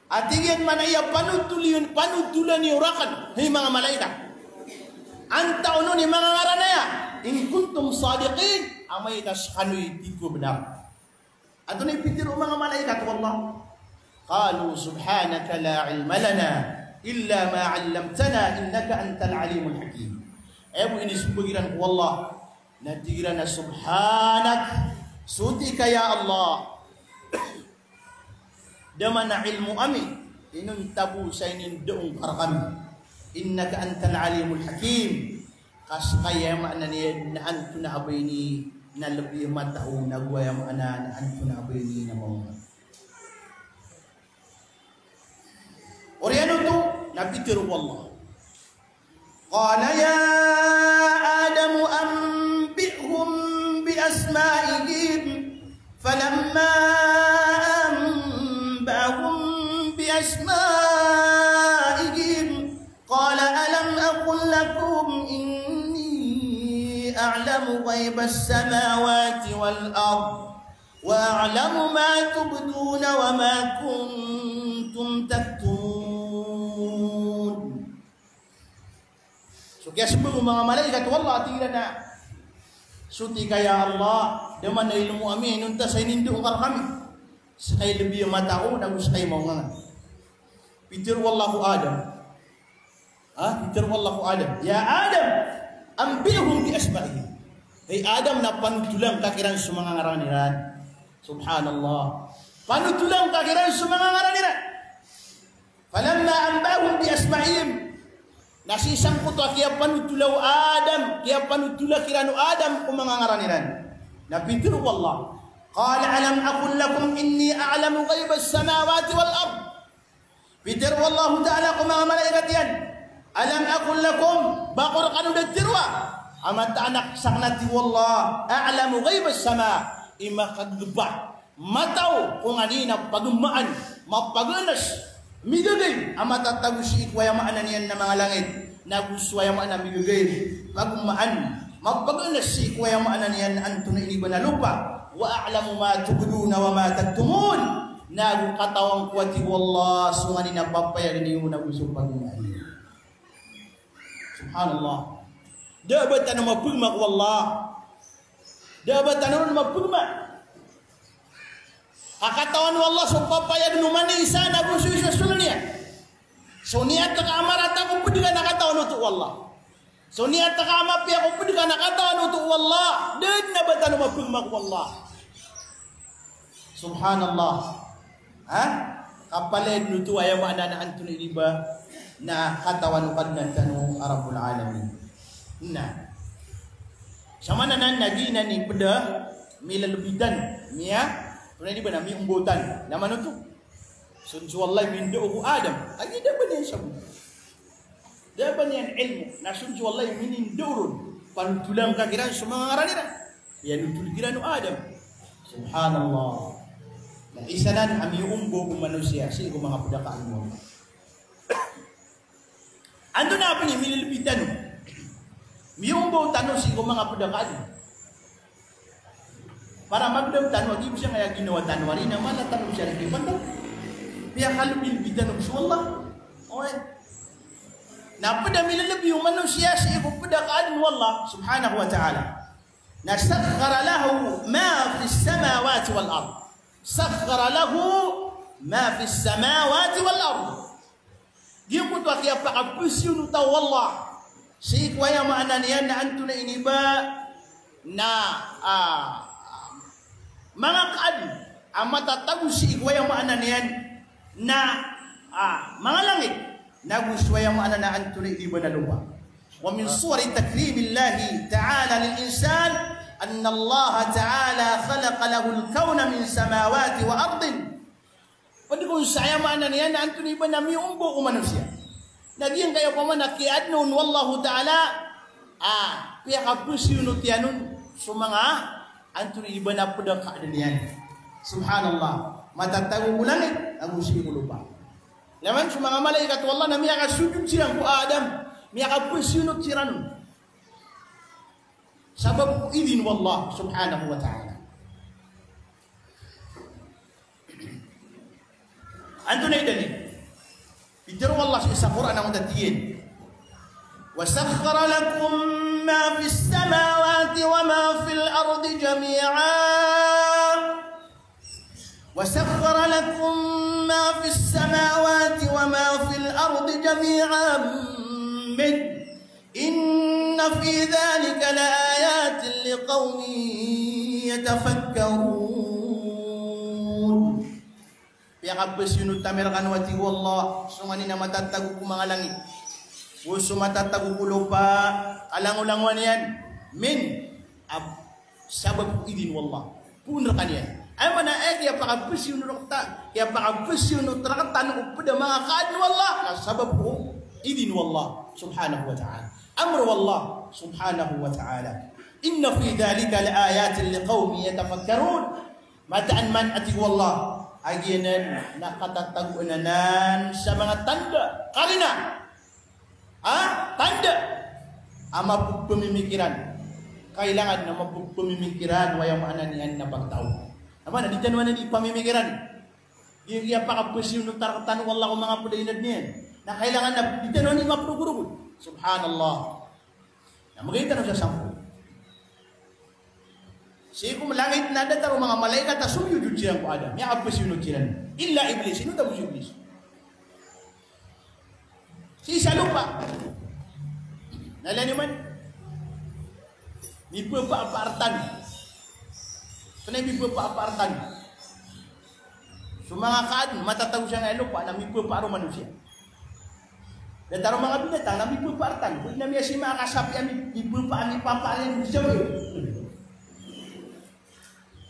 a tig iyan, maana iyan, panotholi, panothola niyo rakn, hay manga malaikat, antaa on i manga ngaran aya, "in kuntum sadiqin," amay ka skano i tig ko bnar. Antonaa i pitharo o manga malaikat o Allah? Qalu subhanaka la ilma lana illa ma allamtana innaka antal alimul hakim. Aya bo inismbag iran ko Allah, na tig iran a subhanak, soti ka ya Allah. Da man a ilmo ami inonta bo sa inindao ngka rkami. Innaka antal alimul hakim. Ka ska i aya maana niyan na antonaa ba ini na lbi matao, nago aya maana na antonaa ba ini na maoma. Oriyan oto na pitharo o Allah. Qala ya Adamu anbi'hum bi asma'ihim. Falamma anba'ahum bi asma'ihim, qala alam aqul lakum inni a'lamu ghaibas samawati wal ard, wa a'lamu ma tubduna wa ma kuntum taktumun. So kiyasmbag o manga malaikat o Allah, tig iran a, soti ka ya Allah, da man a ilmo ami inonta sa inindao ngka rkami. Ska i lbi matao, nago ska i maoma. Pitharo o Allah ko Adam. Ha? Pitharo o Allah ko Adam. Ya Adam, anbi'hum bi asma'ihim. Hay Adam, na panothola ngka kiran so manga ngaran iran. Subhanallah. Panothola ngka kiran so manga ngaran iran. Falamma anba'ahum bi asma'ihim. Na sii sangkoto a kiyapanothola o Adam, kiyapanothola kiran o Adam ko manga ngaran iran, na pitharo o Allah, qala alam aqul lakum inni a'lamu ghaibas samawati wal ard. Pitharo o Allahu Ta'ala ko manga malaikat iyan, alam aqul lakum, ba ko rkano da tharoa a mataan a sakn a tig o Allah, a'lamu ghaibas sama, i makagba matao ko nganin a pagmaan, mapagns, migagaib a matatago sii ko aya maana niyan na manga langit, nago so aya maana migagaib, pagmaan, mapagns sii ko aya maana niyan na antonaa ini ba na lopa, wa a'lamu ma tubduna wa ma taktumun, nago katawan ko a tig o Allah so nganin a papayag niyo nago so pagmaan niyo. Subhanallah. Da a ba tano mapgma ko Allah. Da a ba tano ron mapgma. Ka katawan o Allah so papayag o mani isa nago so isa so niyan. So niyat ka a marata ko pd ka na katawan oto o Allah. So niyat ka a mapiya ko pd ka na katawan oto o Allah. Da dn a ba tano mapgma ko Allah. Subhanallah. Ha? Kapalaya dn oto aya maana na antonaa ini ba na katawan o Kadnan tano a Rabbul Alamin. Na. Samanan na giyanan i pd a milalbitan, miya, antonaa ini ba na miombaw tano. Na mano oto? So, so Allah i mindao ko Adam. Agi da ba niyan sabot. Da ba niyan ilmo, na so, so Allah i minindao ron, panothola ngka kiran so manga ngaran iran. Iyanothol kiran o Adam. Subhanallah. Na isa nan a miyoombaw ko manosiya sii ko manga pd a kaadn o Allah. Antonaa pn i milalbi tano, miyoombaw tano sii ko manga pd a kaadn? Para magdam tano a giyangkaya ginawa tano ari na mala tano siya rk i pantag. Piyakalbilbi tano so Allah. Oway. Na pd a milalbi o manosiya sii ko pd a kaadn o Allah subhanahu wa ta'ala. Na sakhkhara lahu ma fis samawati wal ard. Sakhkhara lahu ma fis samawati wal ard. Giyangkoto a kiyapakapisiyonotan o Allah Sii ko aya maana niyan na antonaa ini ba na, ah, manga kaadn a matatago sii ko aya maana niyan na, ah, manga langit, nago so aya maana na antonaa ini ba na lopa. Wa min suwari takrimillahi ta'ala lil insan anna Allah ta'ala khalaqa lahul kawna min samawati wa ardin. Pd kon sa aya maana niyan na antonaa i ba na miyombok o manosiya. Na giyangkaya opama na kiyaadn on o Allahu Ta'ala, a, piyakapasiyonot iyan on so manga antonaa i ba na pd a kaadn iyan. Subhanallah. Matatago ko langit, ago sii ko lopa. Laman so manga malaikat o Allah na miyakasojod siran ko Adam, miyakapasiyonot siran on. Sabap ko idin o Allah subhanahu wa ta'ala. Antonaa i dalil? Pitharo o Allah sii sa Qur'an a tig iyan: "Wa sakhkhara lakum ma fis samawati wa ma fil ardi jami'a." "Wa sakhkhara lakum ma fis samawati wa ma fil ardi jami'an min, inna fi dhalika la ayatin liqawmin yatafakkarun." Piyakapasiyonot ami rkano, a tig o Allah, so nganin a matatago ko manga langit, go so matatago ko lopa, a langolangowan iyan, min, a sabap ko idin o Allah. Poon rkaniyan. Aya maana, eh, kiyapakapasiyonot rkta, kiyapakapasiyonot rktano ko pd a manga kaadn o Allah, na sabap ko idin o Allah subhanahu wa ta'ala. Amr o Allah subhanahu wa ta'ala. "Inna fi dhalika la ayatin liqawmin yatafakkarun." Mataan man, a tig o Allah, a giyanan na katatagoan anan sa manga tanda, karina. Ha? Tanda a mapepamimikiran. Kailangan na mapepamimikiran o aya maana niyan na pagtaw. Aya maana, di tano anan ipamimikiran. Di, di piyakapasiyonot rktano o Allah ko manga pd a inadn iyan. Na kailangan na di tano anan imaprogorogod. Subhanallah. Na magay tano sa sampol. Sii ko langit na datar o manga malaikat a somiyojod siran ko Adam. Miyakapasiyonot siran. Illa Iblis, ino tano si Iblis? Sii sa lopa. Na lagid man, mipepaartan. Antonaa i mipepaartan? So manga kaadn, matatago sangkaya lopa na mipepaar o manosiya. Datar o manga binatang na mipepaartan. Odi na miyasima a kasapi a mi-, mipepaar, mipepaar iyan sa sapi.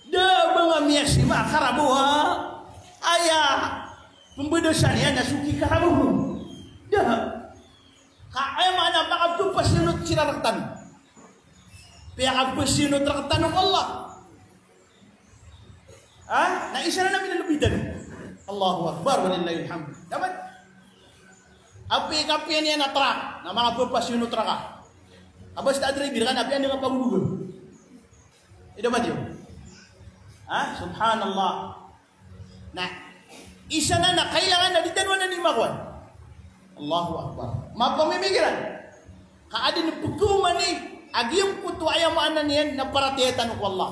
Da a ba nga miyasima a karabo a aya pembedaan iyan na so ki karabo. Da. Ka aya maana a piyakapasiyonot siran rktano. Piyakapasiyonot rktano o Allah. Ha? Na isa na milalbi tano. Allahu Akbar, walillahil hamd. Dapat? Apiya kapiya niyan a trak, na manga pepasiyonot rka. Abas ta driver ka na apiya niyan a pagulugan. Ida mati. Ha? Subhanallah. Na isa na, na kailangan na di tano anan imakowan. Allahu Akbar. Mapamimikiran. Ka adn pkhaoma ni a giyangkoto aya maana niyan na paratiyaya tano ko Allah.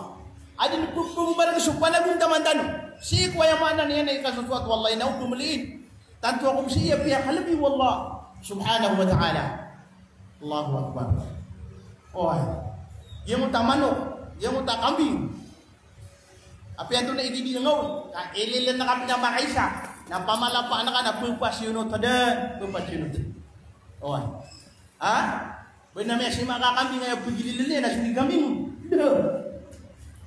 Adn pkhaoma rk so panagontaman tano sii ko aya maana niyan na ikasosoat o Allah, ina o pmiliin. Tanto ako sii a piyakalbi o Allah subhanahu wa ta'ala. Allahu Akbar. Oway. Giyangkoto a manok, giyangkoto a kambing. Apiya antonaa i gii ngaw, ka ililn ka pn a makaisa, na pamalapaan ka na pepasiyonot dn, pepasiyonot. Oway. Ha? Ba na miyasima ka kambing a aya pegililn iyan na so di kambing. Da.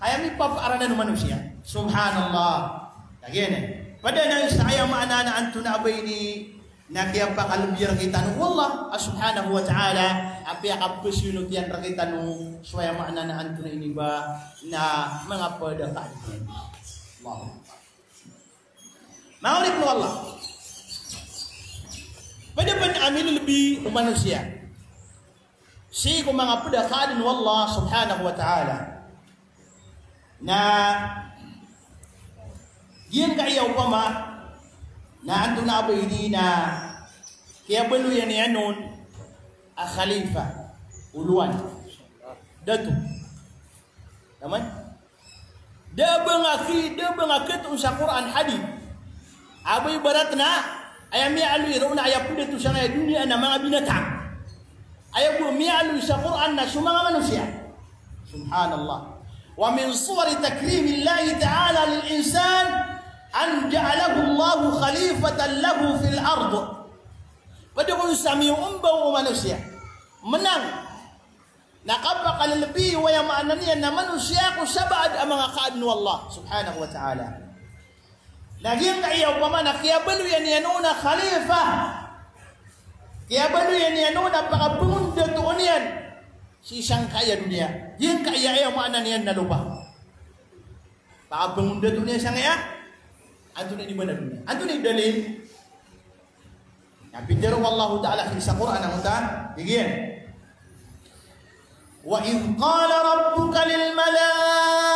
Aya mipapaar anan o manosiya. Subhanallah. Lagid anan. Pd anan sa aya maana na antonaa ba ini na kiyapakalbi rktano o Allah subhanahu wa ta'ala, a piyakapasiyonot iyan rktano so aya maana na antonaa ini ba na manga pd a kaadn. Allahu Akbar. Manga oripn o Allah. Pd pn a milalbi o manosiya sii ko manga pd a kaadn o Allah subhanahu wa ta'ala. Na giyangkaya opama na antonaa ba ini na kiyabaloyan iyan on a khalifa, olowan, dato. Taman? Da a ba nga ki, da a ba nga katoon sa Qur'an, hadith, a ba ibarat na aya miyaaloy roo na aya pdato sangkaya doniya na manga binatang. Aya bo miyaaloy sa Qur'an na so manga manosiya. Subhanallah. Wa min suwari takrimillahi ta'ala lil insan an ja'alahu Allahu khalifatan lahu fil ard. Pd kon sa miyoombaw o manosiya. Menang na kapakalelebi o aya maana niyan na manosiya ko sabaad a manga kaadn o Allah subhanahu wa ta'ala. Na giyangkaya opama na kiyabaloyan iyan on a khalifa. Kiyabaloyan iyan on a pakapengondatoon iyan sii sangkaya doniya. Giyangkaya aya maana niyan na lopa. Pakapengondatoon iyan sangkaya. Antonaa i di ba na doniya? Antonaa i dalil? Na pitharo o Allahu Ta'ala sii sa Qur'an angkoto, tig iyan: Wa idh qala rabbuka lil malaikati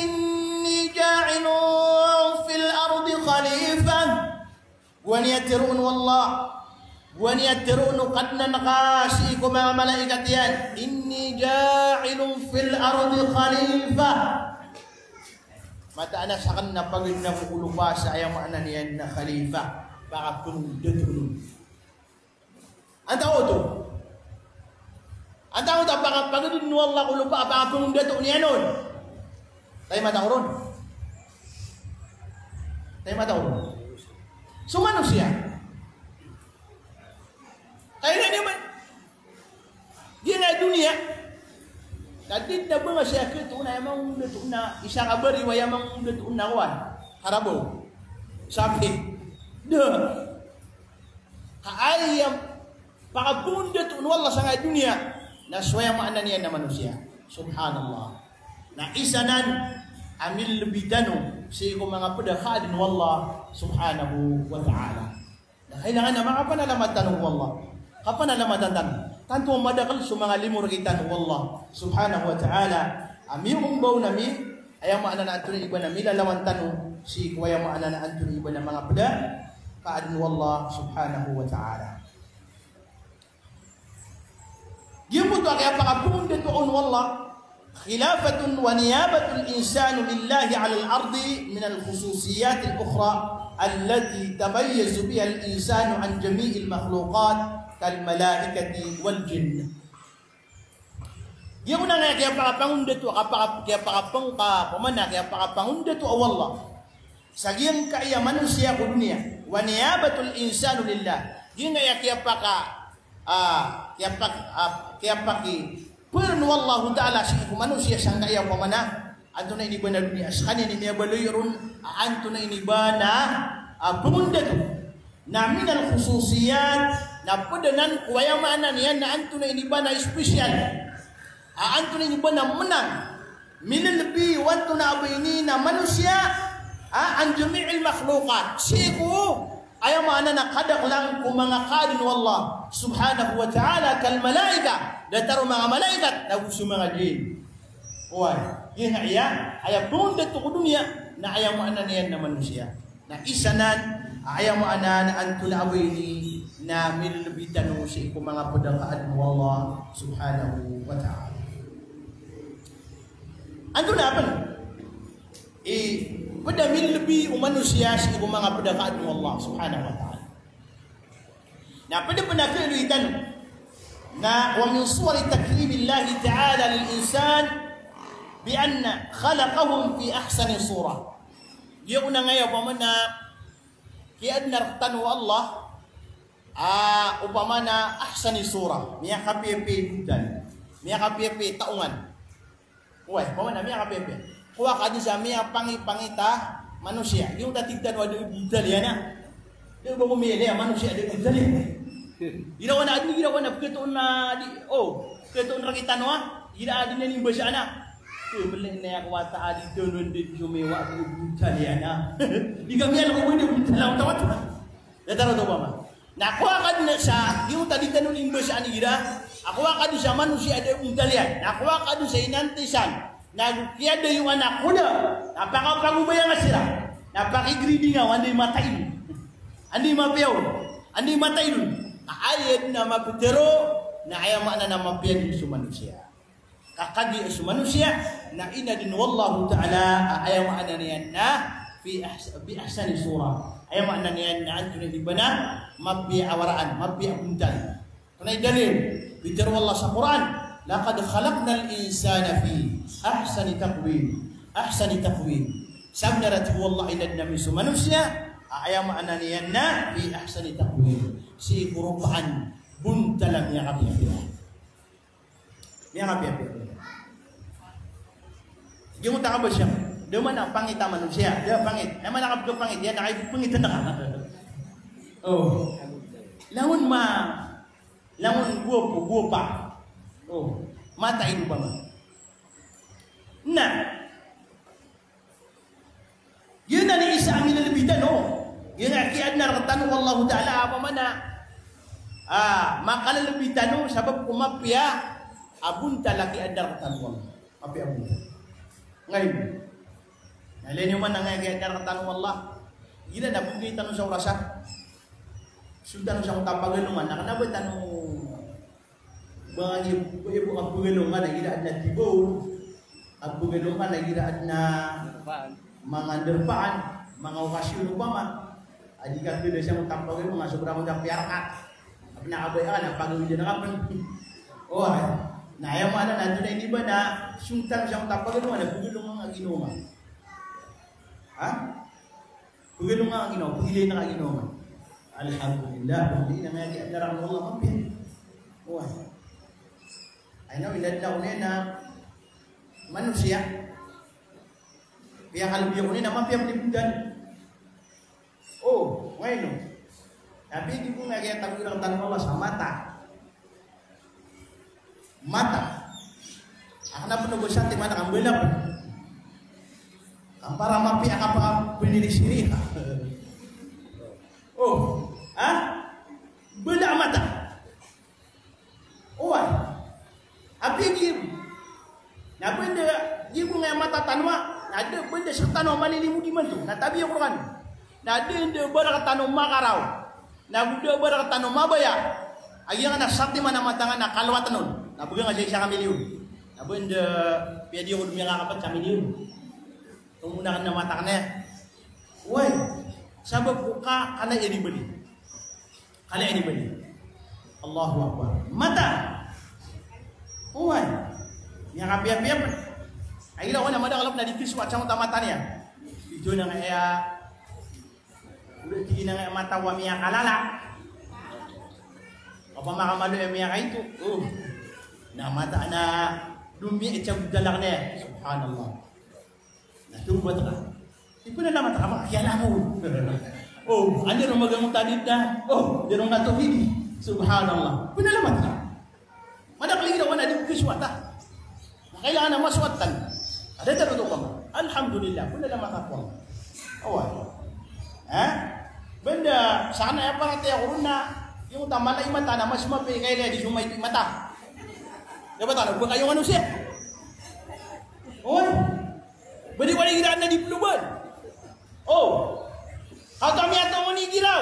inni ja'ilun fil ardi khalifah. Gowani a tharoon o Allah, gowani a tharoon o Kadnan ka sii ko manga malaikat iyan, inni ja'ilun fil ardi khalifah. Mataan a sakn na pagadn ako ko lopa sa aya maana niyan na khalifa, pakapengondatoon. Antaa oto? Antaa oto a paka-, pagadn o Allah ko lopa a pakapengondatoon iyan on? Taw i matao ron? Taw i matao ron? So manosiya. Kailan iyan man? Giyangkai a doniya. Na di dn a ba nga siya khatoon a aya mangondatoon na isa ka bariyo, aya mangondatoon na kowan, karabaw, sapi. Da. Ka aya pakapengondatoon o Allah sangkai a doniya na so aya maana niyan na manosiya. Subhanallah. Na isa nan a milelebi tano sii ko manga pd a kaadn o Allah subhanahu wa ta'ala. Na kailangan a makapanalamatan tano ko Allah. Kapanalamatan tano. Tanto a madakl so manga limo rktano o Allah subhanahu wa ta'ala a miyoombaw na mi, aya maana na antonaa i ba na milalawan tano sii ko aya maana na antonaa i ba na manga pd a kaadn o Allah subhanahu wa ta'ala. Giyangkoto a kiyapakapengondatoon o Allah, khilafatun wa niyabatul insani lillahi alal ardi minal khususiyatil ukhra allati yatamayyazu bihal insanu an jami'il makhluqat kal malaikati wal jinn. Giya onaan a kiyapakapangondato, kapaka-, kiyapakapangka, pamana kiyapakapangondato o Allah sa giyangkai a manosiya ko doniya. Wa niyabatul insani lillah. Giyangkai a kiyapaka-, ah, kiyapak-, ah, kiyapakiperen o Allahu Ta'ala sii ko manosiya sangkai a pamana antonaa i ba na doniya. Skaniyan i miyabaloy ron a antonaa i ba na, ah, pengondato. Na minal khususiyat, na pd anan ko aya maana niyan na antonaa i ba na special. A antonaa i ba na menang. Milelebi o antonaa a ba ini na manosiya, a, an jami'il makhluqat. Sii ko aya maana na kadaklan ko manga kaadn o Allah subhanahu wa ta'ala, kal malaika, datar o manga malaikat, nago so manga jinn. Oway, giyangkaya, aya pengondato ko doniya, na aya maana niyan na manosiya. Na isa nan, a, aya maana na antonaa a ba ini na milelebi tano sii ko manga pd a kaadn o Allah subhanahu wa ta'ala. Antonaa pn i pd a milelebi o manosiya sii ko manga pd a kaadn o Allah subhanahu wa ta'ala. Na pd pn a kaaloy tano na wa min suwari takrimillahi ta'ala lil insan bi anna khalaqahum fi ahsani surah. Giya onaan a pamana kiyaadna rktano o Allah, a, opama na ahsani surah, miyakapiyapiya i bontal, miyakapiyapiya i taongan. Oway, opama na miyakapiyapiya. Kowa ka dn sa miyapangipangita manosiya. Giyoto a tig tano a da a bontal iyan a. Da a ba ko miyalaya manosiya a da a bontal iyan. Igira wan a adn, igira wan a pkhatoon a di, o, pkhatoon rktano a. Igira adn a inimbasa na. Ko, mlay na aya ko wata a di tano dn so miyawa a bontal iyan a. Di ka miyalaya ko ba da a bontal a wata-wata. Datar oto opama. Na kowa ka dn sa, giyoto a di tano inimbasaan igira a kowa ka dn sa manosiya a da a bontal iyan. Na kowa ka dn sa inantisan. Na go kiyadayoan a koda. Na pakapagobaya nga siran. Na pakigridinga o anda i mataid on, anda i mapiya on, anda i mataid on. Na aya dn a mapitharo na aya maana na mapiya dn so manosiya. Ka kagiya so manosiya na inadn o Allahu Ta'ala a aya maana niyan na fi ahs-, bi ahsani surah. Aya maana niyan na antonaa i ba na mapiya a waraan, mapiya a bontal. Aya dalil, pitharo o Allah sa Qur'an, "Laqad khalaqnal insana fi ahsani taqwim." Ahsani taqwim. Sabenar a tig o Allah a inadn ami so manosiya, a aya maana niyan na fi ahsani taqwim, sii ko ropaan bontal a miyakapiyapiya. Miyakapiyapiya. Giyoto a kabasa, da man a pangit a manosiya, da pangit. Aya maana ka pangit, aya na kaipangit na ka. Oh. Langon ma, langon gwapo, gwapa. Oh. Mata i opama. Na, giyanan i isa a milalbi tano. Giyanan a kiyaadna rktano o Allahu Ta'ala a opama na, ah, makalbi tano sabap ko mapiya a bontal a kiyaadna rktano o Allah. Mapiya a bontal. Ngayon. Na ilay niyo man a ngaya kiyaadna rktano o Allah. Igira na bogay tano sa orasa. Sonta tano sa tapagalongan, na kna ba tano ba ngani, ba ngani bo kapagalongan a igira adn a tibaw, kapagalongan a igira adn a manga darpaan, manga okasyon opama. A di ka pwede sa tapagalongan, sobra ko sa piyarakat. Apn a kabaya ka na pagawid na ka pn. Oh, na aya maana na tonaa ini ba na sonta tano sa tapagalongan, na pagalongan a ginawa. Ha? Pagalongan a ginawa, pagilay na ka ginawa. Alhamdulillah, pagilay na ka ginawa, Allah mapiya. Oway. Ay na, inadn ako niyan na manosiya. Piyakalbi ako niyan na mapiya a bontal. Oh, ngayon. Tapi di ko nga kiyatago rktano o Allah sa mata. Mata. Akn a pn o ba satiman a kambala pn. Kampara mapiya a kapakapinirisirik. Oh, ha? Bala a mata. Oway. Apiya giya. Na banda, giya bo nga mata tano a, na da banda sktano a malilimod imanto. Na tabiya ko rkano. Na da, da ba rktano makaraw. Na go da ba rktano mabaya a giyangkanan a satiman a mata nga na kalowatan on. Na bgan nga sa isa ka milyon. Na banda, piyadi ako dn miyakakapat sa milyon. Tonganay na mata ka na. Oway. Sabap ko ka, kala iyan i bali. Kala iyan i bali. Allahu Akbar. Mata. Oway. Miyakapiyapiya pn. Ay, ira ko na madakl a pn a di kiswat sa mata niyan. Ito na nga iya Olo, tig iyan a mata a miyakalala. Opama ka malo a miyakaito. Oh. Na mata na domiya i tiyago dalak niyan. Subhanallah. Na tobat ka. Ipnalamat ka, makakiyalam on. Oh, anda ron magangotan ita. Oh, di ron nga tawhid. Subhanallah. Pnalamat ka. Madakl igira wan a di ko kiswat a. Na kailangan a maswat tano. Ada tano to kama. Alhamdulillah, pnalamat ako. Oway. Ha? Banda, sana aya paratiyaya ko ron na, giyoto a mala i mata na mas mapiya i kailaya di so maito i mata. Di ba tano, ba kayo ano siya? Oway. Ba di wala igira na di ploban. Oh. Kato a miyataw man igira.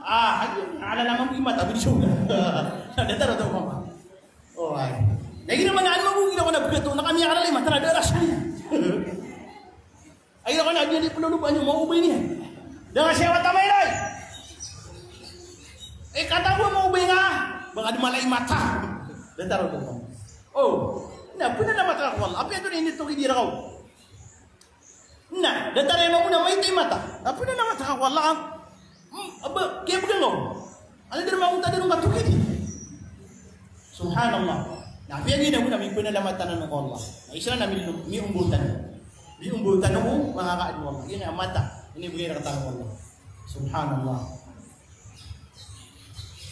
Ah, adi, ala naman i mata, bidi soga. Datar o taw mama. Oh, ay. Na igira man, ano, mago igira ko na bgato, na kami akala lima, tara, daras ko. Ay, igira ko na, adi, adi, pululuban niyo, maubay niya. Da nga siya, wata may ray. Eh, kata ko, maubay nga. Baka di mala i mata. Datar o taw mama. Oh. Na, pwede na mata ko, Allah. Apiya to na, hindi to, hindi rakaw. Na, datar iyan mambo na maito i mata. Na pwede na mata ka ko Allah. Hmm, aba, kiyabgan ko. Ano, di ron mambo ta, di ron matokit. Subhanallah. Na, apiya giya mambo na mipnalamatan tano ko Allah. Na isa na mi, miombotan. Miombotan ko, manga kaadn o Allah. Giya mata. Inibgay rktano o Allah. Subhanallah.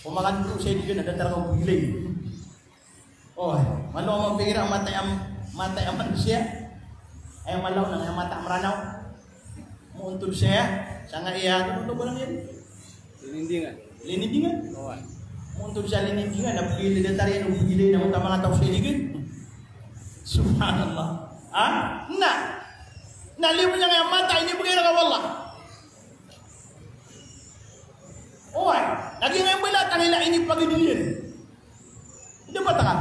Pamakan ko sa idigan, datar ka ko bilay. Oh, malo a mapikir a mata a, mata a manosiya. Aya malo na aya mata a Mranaw. Moontod saya, sangkai a, ano to barang iyan? Linindingan. Linindingan? Oo. Moontod saya linindingan, na pagilay datar iyan, o pagilay na mata manga taw sa idigan. Subhanallah. Ha? Na. Na liyo niyan aya mata, inibgay rka o Allah. Oway, lagid iyan a mbala a tangila, inipagidn iyan. Dapat ka.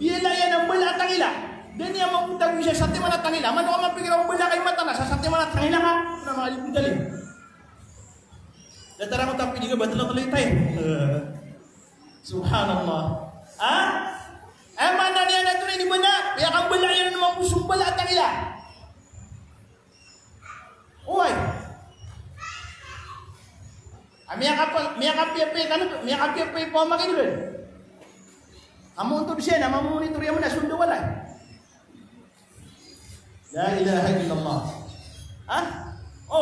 Biyala iyan a mbala a tangila. Da niyan mambo tago sa satiman a tangila. Mano ka mapikir a mbala ka i mata na sa satiman a tangila ka. Na manga di ko talin. Datar angkoto a pd ka ba tlo-tlo i time. Subhanallah. Ha? Aya maana niyan na tonaa i inibana, aya kambala iyan mambo so mbala a tangila. Oway. A miyakapa-, miyakapiyapiya tano, miyakapiyapiya i pamakin'g. Amontod siya na mamonitor iyan man a so ndawala. La ilaha illallah. Ha? O,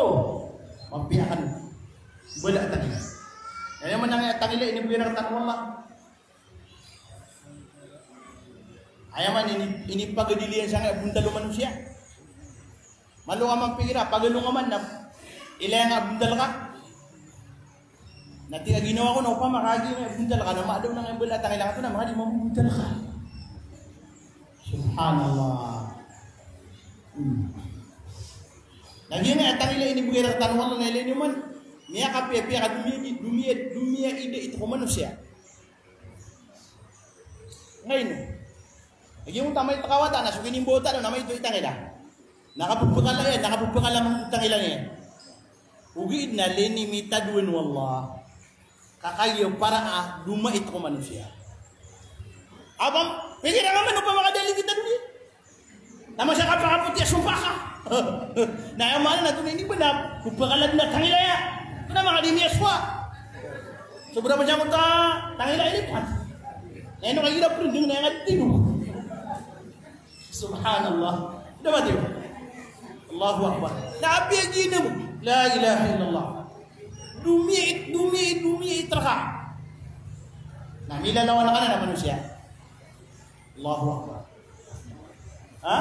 mapiya kano. Mbala a tangila. Aya maana niyan a tangila inibgay rktano o Allah. Aya man ini, inipagadil iyan sangkaya bontal o manosiya. Malo ka mapikir a pagalongan man na ilaya nga bontal ka. Na tig a ginawa ko na opama ka giya nga bontal ka na madaw na nga mbala a tangila nga oto na manga di mambontal ka. Subhanallah. Hmm. Na giya nga tangila inibgay rktano o Allah na ilay niyo man. Miyakapiyapiya ka domiya, domiya, domiya i da ito ko manosiya. Ngayon, lagid o tamay takawa ta na so ginimbaw tano na maito i tangila. Na kapepekala iyan, na kapepekala man i tangila niyan. Ogaid na linimitado o Allah. Ka kagiya para a domait ko manosiya. Abang, pikiran ka man opama ka da limitado niyan. Na masa ka pakapoti a sompa ka. Na aya maana na tonaa i inibana, ko pekala den a tangila aya. Tonaa manga di miyasowa. Sobra ba sangkoto a tangila ilipat. Na ino ka igira prendeng na aya nga di tino. Subhanallah. Dapat iyo. Allahu Akbar. Na apiya giya na mo. La ilaha illallah. Domiya i, domiya i, domiya i rka. Na milalawan ka nan a manosiya. Allahu Akbar. Ha?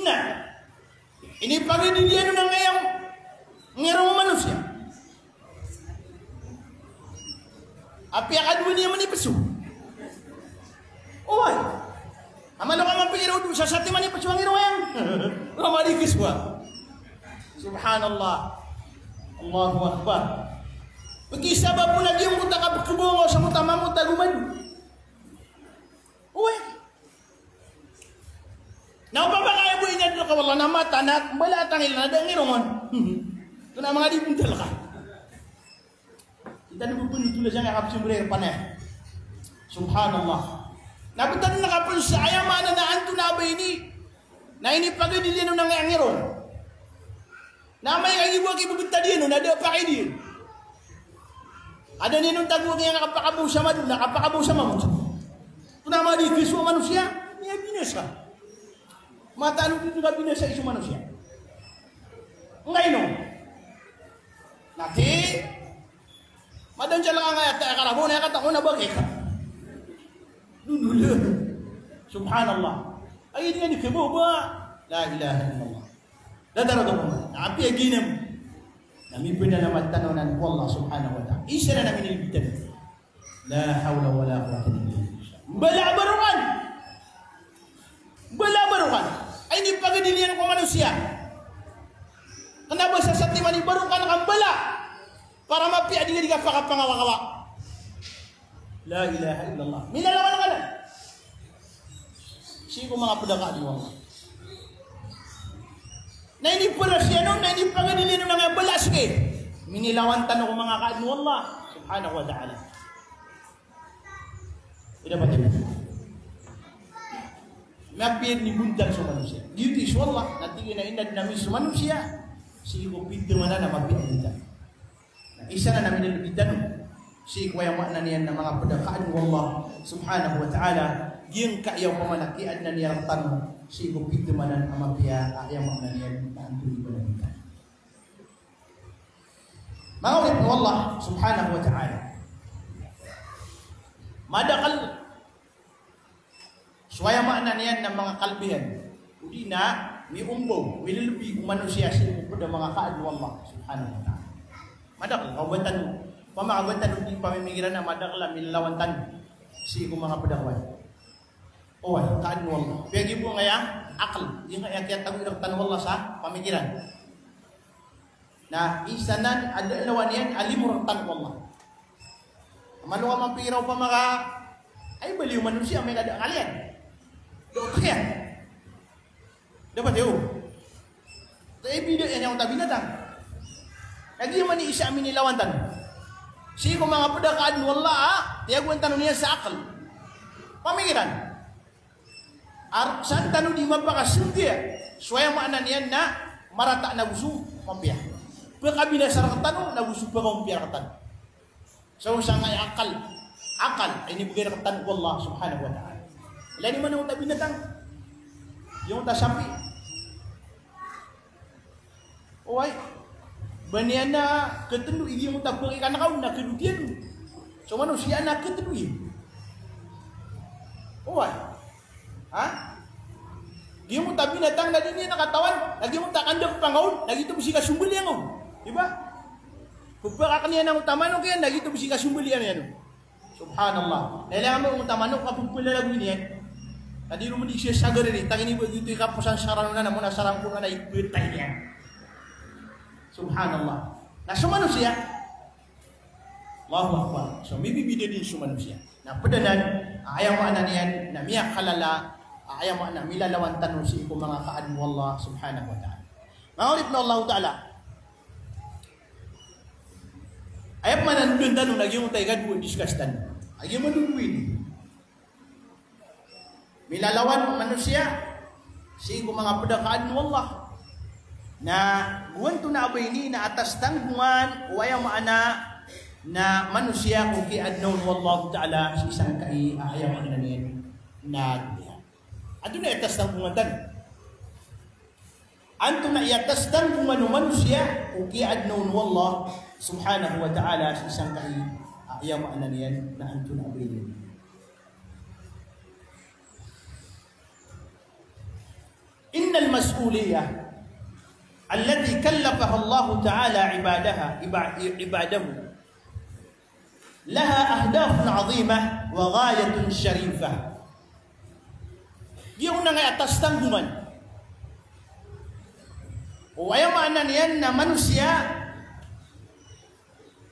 Na inipagadil iyan on angkaya ngirong o manosiya. Apiya kadowa niyan manipeso. Oway. A malo ka mapikir o dosa sa timan i peso a ngirong iyan. Opama di kesowa. Subhanallah. Allahu Akbar. Pekisabap on a giyangkoto a kapekebongaw sangkoto a mambo ta gomado. Oway. Na opama ka aya bo inadn ka o Allah na mata na mbala a tangila na da ngirong on. Tonaa manga di bontal ka. Kita di bo penotola sangkaya kapesembray rkano. Subhanallah. Na betad na kapen sa aya maana na antonaa ba ini. Na inipagadil iyan on angkaya ngirong. Na amay ka giya bo a kibebetad iyan on, na da a pakay diyan. Aden iyan on tago a giya nga kapakabaw sa mado, na kapakabaw sa mambo. Tonaa manga di kesowa a manosiya, miyabinasa. Mataan o di kabinasa i so manosiya. Ngkaino. Na ti, madansa lang angkaya ta, karabaw na aya katao na bagay ka. Dodol. Subhanallah. Ay, di nga di kebaw ba. La ilaha illallah. Datar oto pman. Na apiya giya na mo. Na mipenalamat tano nan ko Allah subhanahu wa ta'ala. Isa na na minilbi tano. La hawla wala quwwata illa billah. Mbala a barokan. Mbala a barokan. Ay, inipagadil iyan ko manosiya. Kena ba sa satiman i barokan ka mbala. Para mapiya di nga di kapakapangawakawa. La ilaha illallah. Milalawan ka nan. Sii ko manga ped a kaadn o Allah. Na iniperas iyan on, na inipagadil iyan on angkaya bala, sii. Minilawan tano ko manga kaadn o Allah subhanahu wa ta'ala. Ida pati. Mapiya di bontal so manosiya. Giyoto i so Allah, na tig iyan a inadn ami so manosiya sii ko pitharo anan a mapiya a bontal. Na isa na na minilbi tano sii ko aya maana niyan na manga ped a kaadn o Allah subhanahu wa ta'ala, giyangkaya opama na kiyaadna niyan rktano sii ko pitharo anan a mapiya a aya maana niyan na antonaa i bala a bontal. Manga oripn o Allah subhanahu wa ta'ala. Madakl so aya maana niyan na manga kalbihan. O di na miombaw, mililbi o manosiya sii ko ped a manga kaadn o Allah subhanahu wa ta'ala. Madakl, kawbatan mo. Opama kawbatan mo di pamimikiran na madakl a milalawan tano sii ko manga ped a kaadn. Oway, kaadn o Allah. Piyagi bo angkaya akl. Giyangkaya kiyatago rktano o Allah sa pamikiran. Na isa nan a da a lawan iyan a limo rktano o Allah. Malo ka mapikir a opama ka, ay, bali o manosiya amay ka da a akal iyan. Da a otak iyan. Dapat iyo. Tay bida iyan iyan ta binatang. Na giya man i isa a minilawan tano sii ko manga pd a kaadn o Allah a tiyagoan tano niyan sa akal. Pamikiran. Ar-, san tano di mapakasnggiya so aya maana niyan na marata na go so mapiya. Pkabinasa rktano na go so pkaompiya rktano. So sangkai a akal. Akal a inibgay rktano o Allah subhanahu wa ta'ala. Ilay niyo man angkoto a binatang. Giyangkoto a sapi. Oway. Ba niyan na ktndo i giyangkoto a pkikanakaw na kdot iyan. So manosiya na ktndo iyan. Oway. Ha? Giyangkoto a binatang na di niyan katawan, na giyangkoto a kandak pangkaon, na giyoto bo si kasombalian on. Di ba? Pphakakn iyan angkoto a manok iyan, na giyoto bo si kasombalian iyan on. Subhanallah. Na ilay angkoto a manok a pphalagoy niyan. Na di ron di siya sagar ini, tangini ba giyoto i kaposan sa ranon anan, na mona sa rangkon anan, ibtay niyan. Subhanallah. Na so manosiya, Allahu Akbar. So, mibibida dn so manosiya. Na pd anan, a, aya maana niyan, na miyakalala, a, aya maana milalawan tano sii ko manga kaadn o Allah subhanahu wa ta'ala. Manga oripn o Allah ta'ala. Aya pman a ndodon tano na giyangkoto a ikadowa a discuss tano. A giya man dn ini. Milalawan o manosiya sii ko manga pd a kaadn o Allah. Na go antonaa ba ini na atas tanggongan o aya maana na manosiya ko kiyaadna on o Allah ta'ala sii sangkai a aya maana niyan na doniya. Antonaa i atas tanggongan tano? Antonaa i atas tanggongan o manosiya ko kiyaadna on o Allah subhanahu wa ta'ala sii sangkai a aya maana niyan na antonaa ba ini? إن المسؤولية التي كلفها الله تعالى عبادها، عبا-، عباده لها أهداف عظيمة وغاية شريفة. Giya onangkai a atas tanggongan o aya maana niyan na manosiya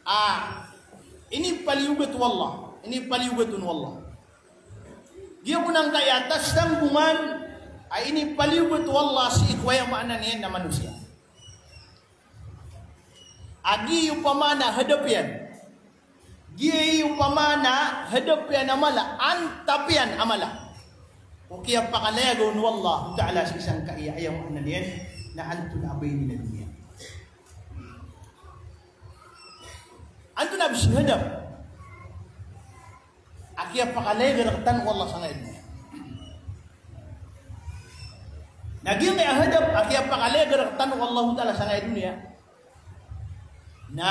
a inipaliyogat o Allah, inipaliyogat on o Allah. Giya onangkai a atas tanggongan a inipaliyogat o Allah sii ko aya maana niyan na manosiya. A giya opama na hadap iyan. Giya opama na hadap iyan a mala, antap iyan a mala. O kiyapakalayaga on o Allah ta'ala sii sangkai a aya maana niyan na antonaa ba ini na doniya. Antonaa ba sii hadap a kiyapakalayaga rktano o Allah sangkai a doniya. Na giyangkai a hadap a kiyapakalayaga rktano o Allah ta'ala sangkai a doniya. Na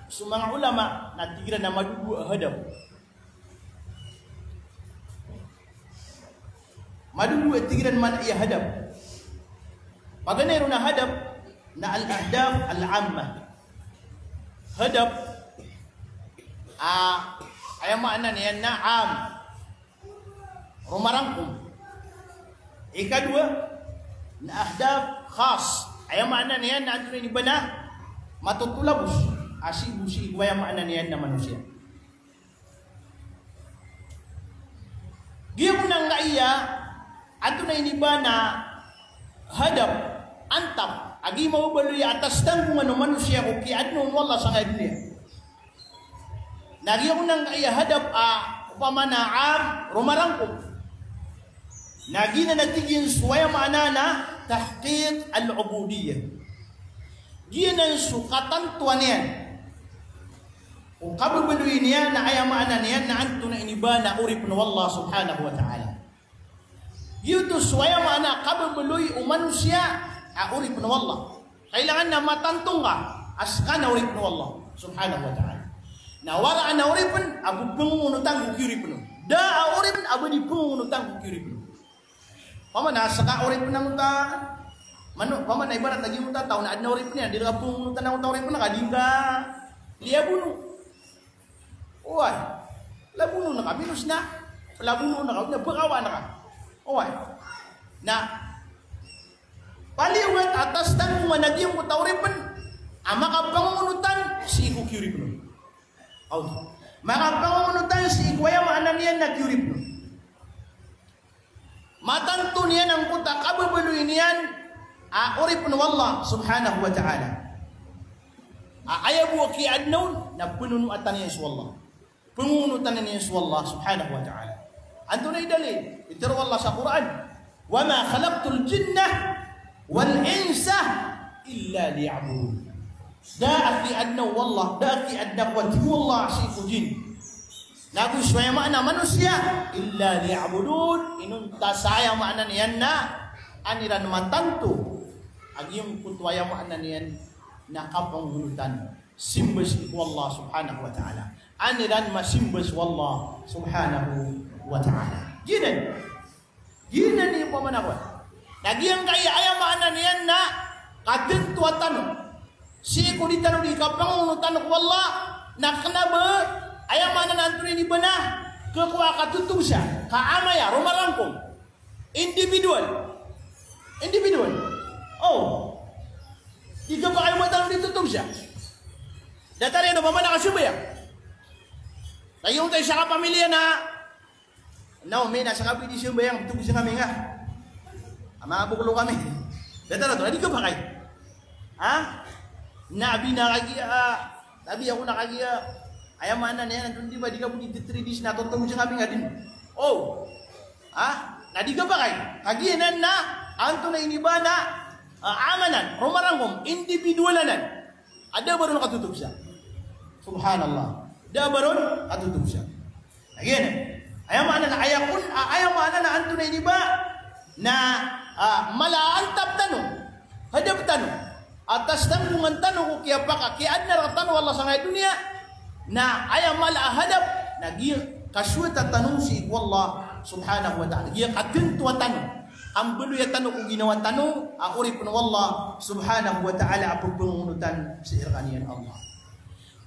so manga ulama na tig iran a madowa a hadap. Madowa a tig iran maana i hadap. Paganay ron a hadap na al-ahdaf al-amma. Hadap, a, aya maana niyan na am. Roma rangkom. Ikadowa na ahdaf khas. Aya maana niyan na antonaa ini ba na matotolabos a sii bo sii ko aya maana niyan na manosiya. Giya onangkai a antonaa ini ba na hadap, antap, a giya mababaloy a atas tanggongan o manosiya ko kiyaadna on o Allah sangkai a doniya. Na giya onangkai a hadap a opama na am, roma rangkom. Na giyanan a tig iyan so aya maana na tahqiq al-ubudiyyah. Giyanan so katantoan iyan o kababaloy niyan a aya maana niyan na antonaa ini ba na oripn o Allah subhanahu wa ta'ala. Giyoto so aya maana a kababaloy o manosiya a oripn o Allah. Kailangan na matanto ngka a ska na oripn o Allah subhanahu wa ta'ala. Na waraan a oripn a pngongonotan ko kioripn on. Da a oripn a ba di pngongonotan ko kioripn on. Opama na ska oripn angkoto a manok, opama na ibarat lagid angkoto a taw na adn a oripn iyan, di rka pngongonotan angkoto a oripn ka, di ngka liyabono. Oway. Labono ngka, minos na. Labono ngka, na pkawaan ka. Oway. Na paliyogat a atas tano man a giyangkoto a oripn a makapangongonotan sii ko kioripn on. Aw. Makapangongonotan sii ko aya maana niyan na kioripn on. Matanto niyan angkoto a kababaloy niyan a oripn o Allah subhanahu wa ta'ala. A, aya bo a kiyaadna on na penonoatan iyan so Allah. Pengonotan iyan so Allah subhanahu wa ta'ala. Antonaa i dalil? Pitharo o Allah sa Qur'an, "Wa ma khalaqtul jinna wal insa illa liya'budun." Da a kiyaadna o Allah, da a kiyaadna ko, a tig o Allah, sii ko jin nago so, aya maana, manosiya, illa liya'budun, inonta sa, aya maana niyan na, an iran matanto a giyangkoto, aya maana niyan na, kapangonotan, simba sii ko Allah subhanahu wa ta'ala. An iran masimba so Allah subhanahu wa ta'ala. Giyanan. Giyanan i pamana ko. Na giyangkaya, aya maana niyan na katantoa tano sii ko di tano di kapangonotan ko Allah, na kena ba, aya maana na, antonaa ini ba na, khakowa a katotogsa, ka amaya, romarangkom. Individual. Individual. O. Di kapakay o ba tano di totogsa. Datar iyan o ba mana kasambayang. Lagid oto i isa a kapamilya na, na o mi na sangkawi di sambayang, totogsa kami nga. Ama, bokolo kami. Datar oto, na di kapakay. Ha? Na abi na kagiya, a, abi ako na kagiya, aya maana niyan, antonaa di ba, di ka bo di three days na totogsa kami nga dn. O. Ha? Na di kapakay. Kagiya nan na, antonaa ini ba na, a, amanan, romarangkom, individual anan. A da a ba ron katotogsa. Subhanallah. Da a ba ron katotogsa. Again, aya maana na, aya kon, a, aya maana na, antonaa ini ba na, a, mala a antap tano, hadap tano, a tasdanggongan tano ko kiyapaka, kiyaadna rktano o Allah sangkaya doniya, na aya mala a hadap na giya kasowata tano sii ko Allah subhanahu wa ta'ala. Giya katantoa tano, a mbaloya tano ko ginawa tano a oripn o Allah subhanahu wa ta'ala a pphangnotan sii rkaniyan Allah.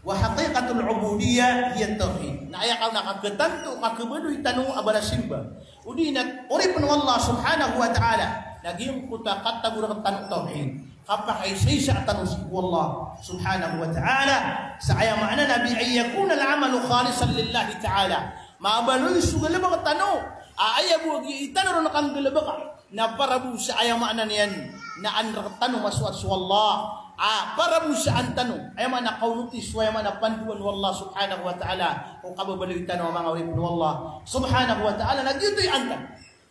Wa haqiqatul ubudiyyah hiya tawhid. Na aya kaona a katanto, kakhabaloy tano a barasimba, odi na oripn o Allah subhanahu wa ta'ala, na giyangkoto a katago rktano tawhid. Kapakaisaisa tano sii ko Allah subhanahu wa ta'ala. Sa aya maana na bi an yakunal amalu khalisan lillahi ta'ala. Mabaloy so galbk tano a aya bo a giya i tano ron kanggalbka na para bo sa, aya maana niyan na, an rktano masoat so Allah. A, para bo sa an tano, aya maana, kaonoti so, aya maana, pandoan o Allah subhanahu wa ta'ala ko kababaloy tano a manga oripn o Allah subhanahu wa ta'ala, na giyoto i an tano.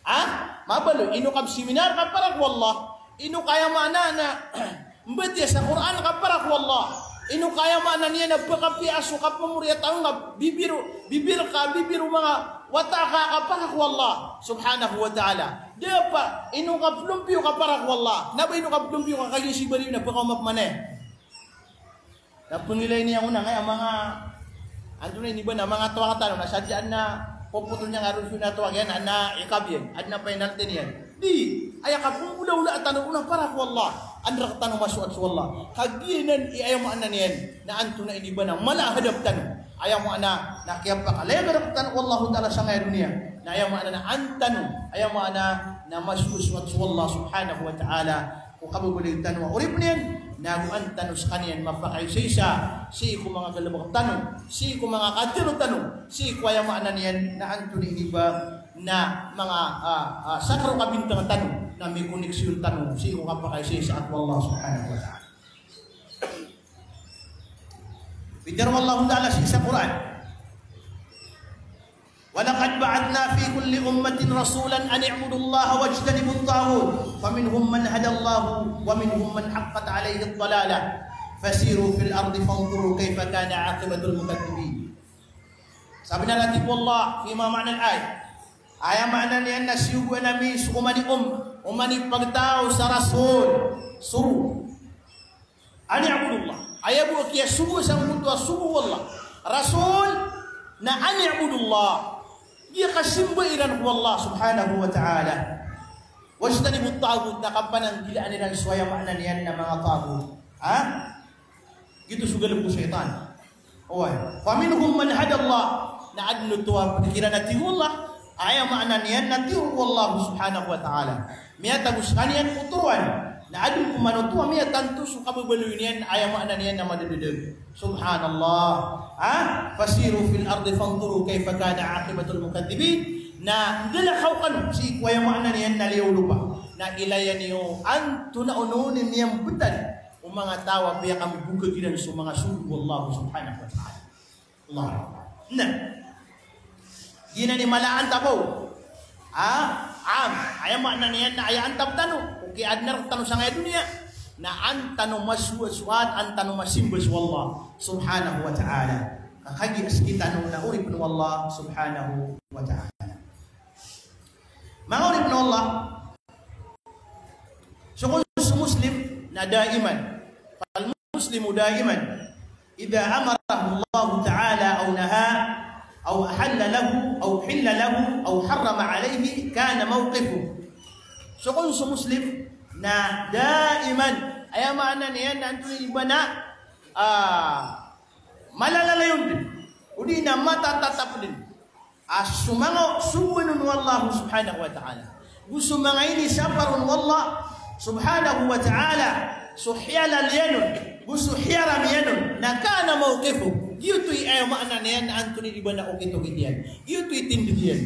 A, mabaloy, ino ka psiminar ka para ko Allah, ino ka, aya maana na, mbatiya sa Qur'an ka para ko Allah, ino ka, aya maana niyan na, pkapiya so kapmamoriyataw nga, bibir, bibir ka, bibir o manga wata ka, ka para ko Allah subhanahu wa ta'ala. Da a ba ino ka plompiyo ka para ko Allah, na ba ino ka plompiyo ka kagiya si bariyo na pkaoma pman e. Na pngilay niyan on a ngaya manga, antonaa ini ba na, manga towang tano na sadn a adn a popotol niyan a roso na towang iyan, adn a ikab iyan, adn a penalty niyan. Di, aya kapnggolawlaa tano on a para ko Allah, an rktano masoat so Allah. Kagiya nan i, aya maana niyan na, antonaa ini ba na, mala a hadap tano. Aya maana na, kiyapakalaya rktano o Allahu ta'ala sangkaya doniya. Na aya maana na, an tano, aya maana na, masosoat so Allah subhanahu wa ta'ala ko kababaloy tano a oripn iyan, nago an tano skaniyan mapakaisaisa sii ko manga galbk tano, sii ko manga katharo tano, sii ko, aya maana niyan na, antonaa ini ba na, manga, a, a, sakar o kabintang tano na mikoneksyon tano sii ko kapakaisaisa ko Allah subhanahu wa ta'ala. Pitharo o Allahu ta'ala sii sa Qur'an, "Wa laqad ba'athna fi kulli ummatin rasulan an i'budullaha wajtanibut taghut, faminhum man hadallahu wa minhum man haqqat alayhid dalalah, fasiru fil ardi fanzuru kayfa kana aqibatul mukadhdhibin." Sabnar a tig o Allah, fima ma'nal ayah. Aya maana niyan na siyogoan ami so oman i um-, oman i pagtaw sa rasul. So An i'budullah. Aya bo a kiyasogo sangkoto a sogo o Allah. Rasul, na an i'budullah. Giya kasimba iran ko Allah subhanahu wa ta'ala. Wajtanibut taghut, na kapananggilaan iran so aya maana niyan na manga taghut. Ha? Giyoto so galbk o shaytan. Oway. Faminhum man hadallah. Na adn oto a pd kiran a tig o Allah. Aya maana niyan na tig o Allah subhanahu wa ta'ala, miyatago skaniyan ko toroan. Na adn pman oto a miyatanto so kababaloy niyan, aya maana niyan na madadadag. Subhanallah. Ha? Fasiru fil ardi fanzuru kayfa kana aqibatul mukadhdhibin. Na ndalakaw kano sii ko, aya maana niyan na, liyawaw lopa. Na ilaya niyo antonaa on i miyambtad o manga taw a piyakambokag iran so manga sogo o Allah subhanahu wa ta'ala. Allahu Akbar. Na giyanan i mala a antap o, a, am, aya maana niyan na aya antap tano o kiyaadna rktano sangkaya doniya na an tano masoat, an tano masimba so Allah subhanahu wa ta'ala. Ka kagiya sktano na oripn o Allah subhanahu wa ta'ala. Manga oripn o Allah, so kon so Muslim na daiman, fal muslimu daiman idha amarahu Allahu ta'ala aw naha aw ahalla lahu aw uhilla lahu aw harrama alayhi kana mawqifuh. So kon so Muslim na daiman, aya maana niyan na antonaa i ba na, ah, malalalayon dn, odi na matatatap dn a so manga sogoan on o Allah subhanahu wa ta'ala, go so manga inisapar on o Allah subhanahu wa ta'ala, so hiyalal iyan on go so hiyaram iyan on, na kana mawqifuh, giyoto i, aya maana niyan na antonaa i ba na okit-okit iyan, giyoto i tindg iyan.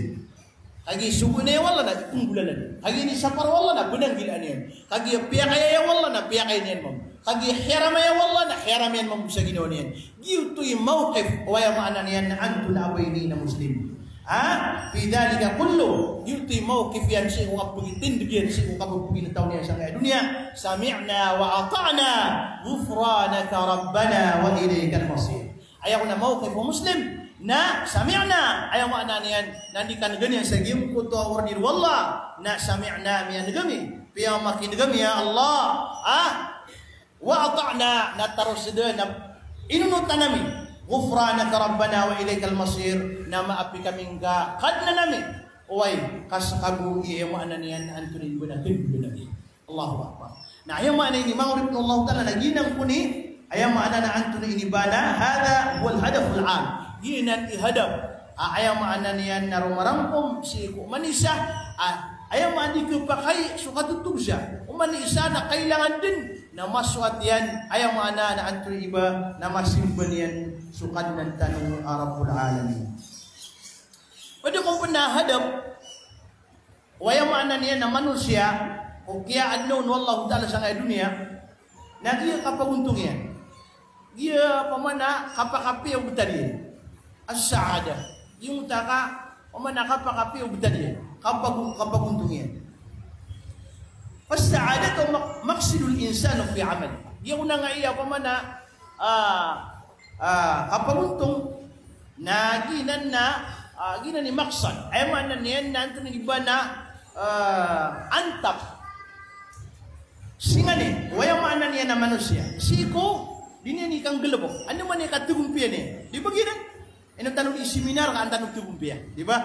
Kagiya sogoan iyan o Allah na ikonggolalan. Kagiya inisapar o Allah na bnanggilaan iyan. Kagiya piyakay aya o Allah na piyakay niyan mambo. Kagiya hiyaram aya o Allah na hiyaram iyan mambo sa ginawa niyan. Giyoto i mawqif, o aya maana niyan na antonaa a ba ini na Muslim. Ha? Fi dhalika kulluh. Giyoto i mawqif iyan sii ko kapagitindg iyan, sii ko kapagpagintaw niyan sangkaya doniya. Sami'na wa ata'na. Ghufranaka rabbana wa ilaykal masir. Aya kon a mawqif o Muslim na sami'na, aya maana niyan na di kan'gan iyan sa giyangkoto a order o Allah, na sami'na, miyan'g ami, piyamakin'g ami ya Allah, ah, wa ata'na, na tarosd na inonotan ami, ghufranaka rabbana wa ilaykal masir, na maapi ka mingka Kadnan ami, oway, ka ska bo i, aya maana niyan na antonaa i ba na tindgn ami. Allahu Akbar. Na aya maana ini manga oripn o Allah Ta'ala na giyanan kon i, aya maana na antonaa ini ba na, hadha huwal hadaful am. Giyanan i hadaf. A, aya maana niyan na roo marangkom sii ko oman i isa. A, aya maana di khapakay so katotogosa. Oman i isa na kailangan dn na masoat iyan, aya maana na antonaa i ba na masimba niyan so Kadnan tano a Rabbul Alamin. Pd ko pn a hadaf, o aya maana niyan na manosiya, o kiyaadna on o Allah Ta'ala sangkaya doniya, na giya kapagontong iyan. Giya pman a kapakapiya o btad iyan. As-sa'adah. Giyangkoto a ka, pman a kapakapiya o btad iyan. Kapago-, kapagontong iyan. As-sa'adah mak-, maqsadul insani fi amal. Giya kon a nga iya pman a, ah, ah, kapagontong na giyanan na, ah, giyanan i maqsad. Aya maana niyan na antonaa i ba na, ah, antap. Sii ngani, o aya maana niyan na manosiya. Sii ko, di niyan i kanggalbk. Andamanaya i kathagompiya niyan. Di ba giyanan? Ino tano di seminar ka an tano thagompiya. Di ba?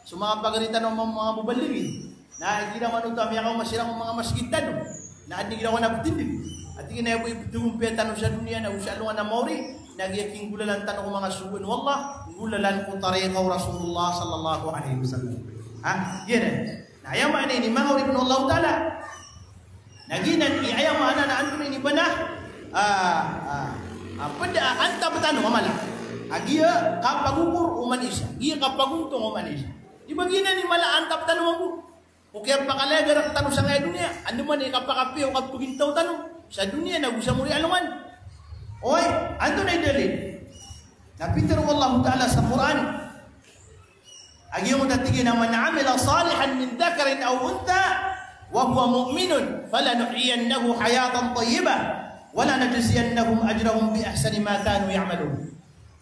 So manga pagari tano, manga, manga muballighin. Na igira man oto a miyakaoma siran ko manga masgit tano, na adn igira ko na ptindg. Ati kina aya bo i pthagompiya tano sa doniya na go sa alongan a maori, na giya kinggolalan tano ko manga sogoan o Allah, nggolalan ko tariqa o Rasulullah sallallahu alaihi wasallam. Ha? Giyanan. Na aya maana ini manga oripn o Allah Ta'ala. Na giyanan i aya maana na antonaa ini ba na, ah, ah, ah, pd a antap tano a mala. A giya kapagokor o oman i isa. Giya kapagontong o oman i isa. Di ba giyanan i mala a antap tano mambo. O kiyapakalayaga rktano sangkaya doniya, andamanaya i kapakapiya o kapagintaw tano sa doniya na go sa maori a alongan. Oy, antonaa i dalil? Na pitharo o Allah Ta'ala sa Qur'an a giyangkoto a tig iyan a, "Man amila salihan min dhakarin aw untha wa huwa mu'minun falanuhyiyannahu hayatan tayyibah wa lanajziyannahum ajrahum bi ahsani ma kanu ya'malun."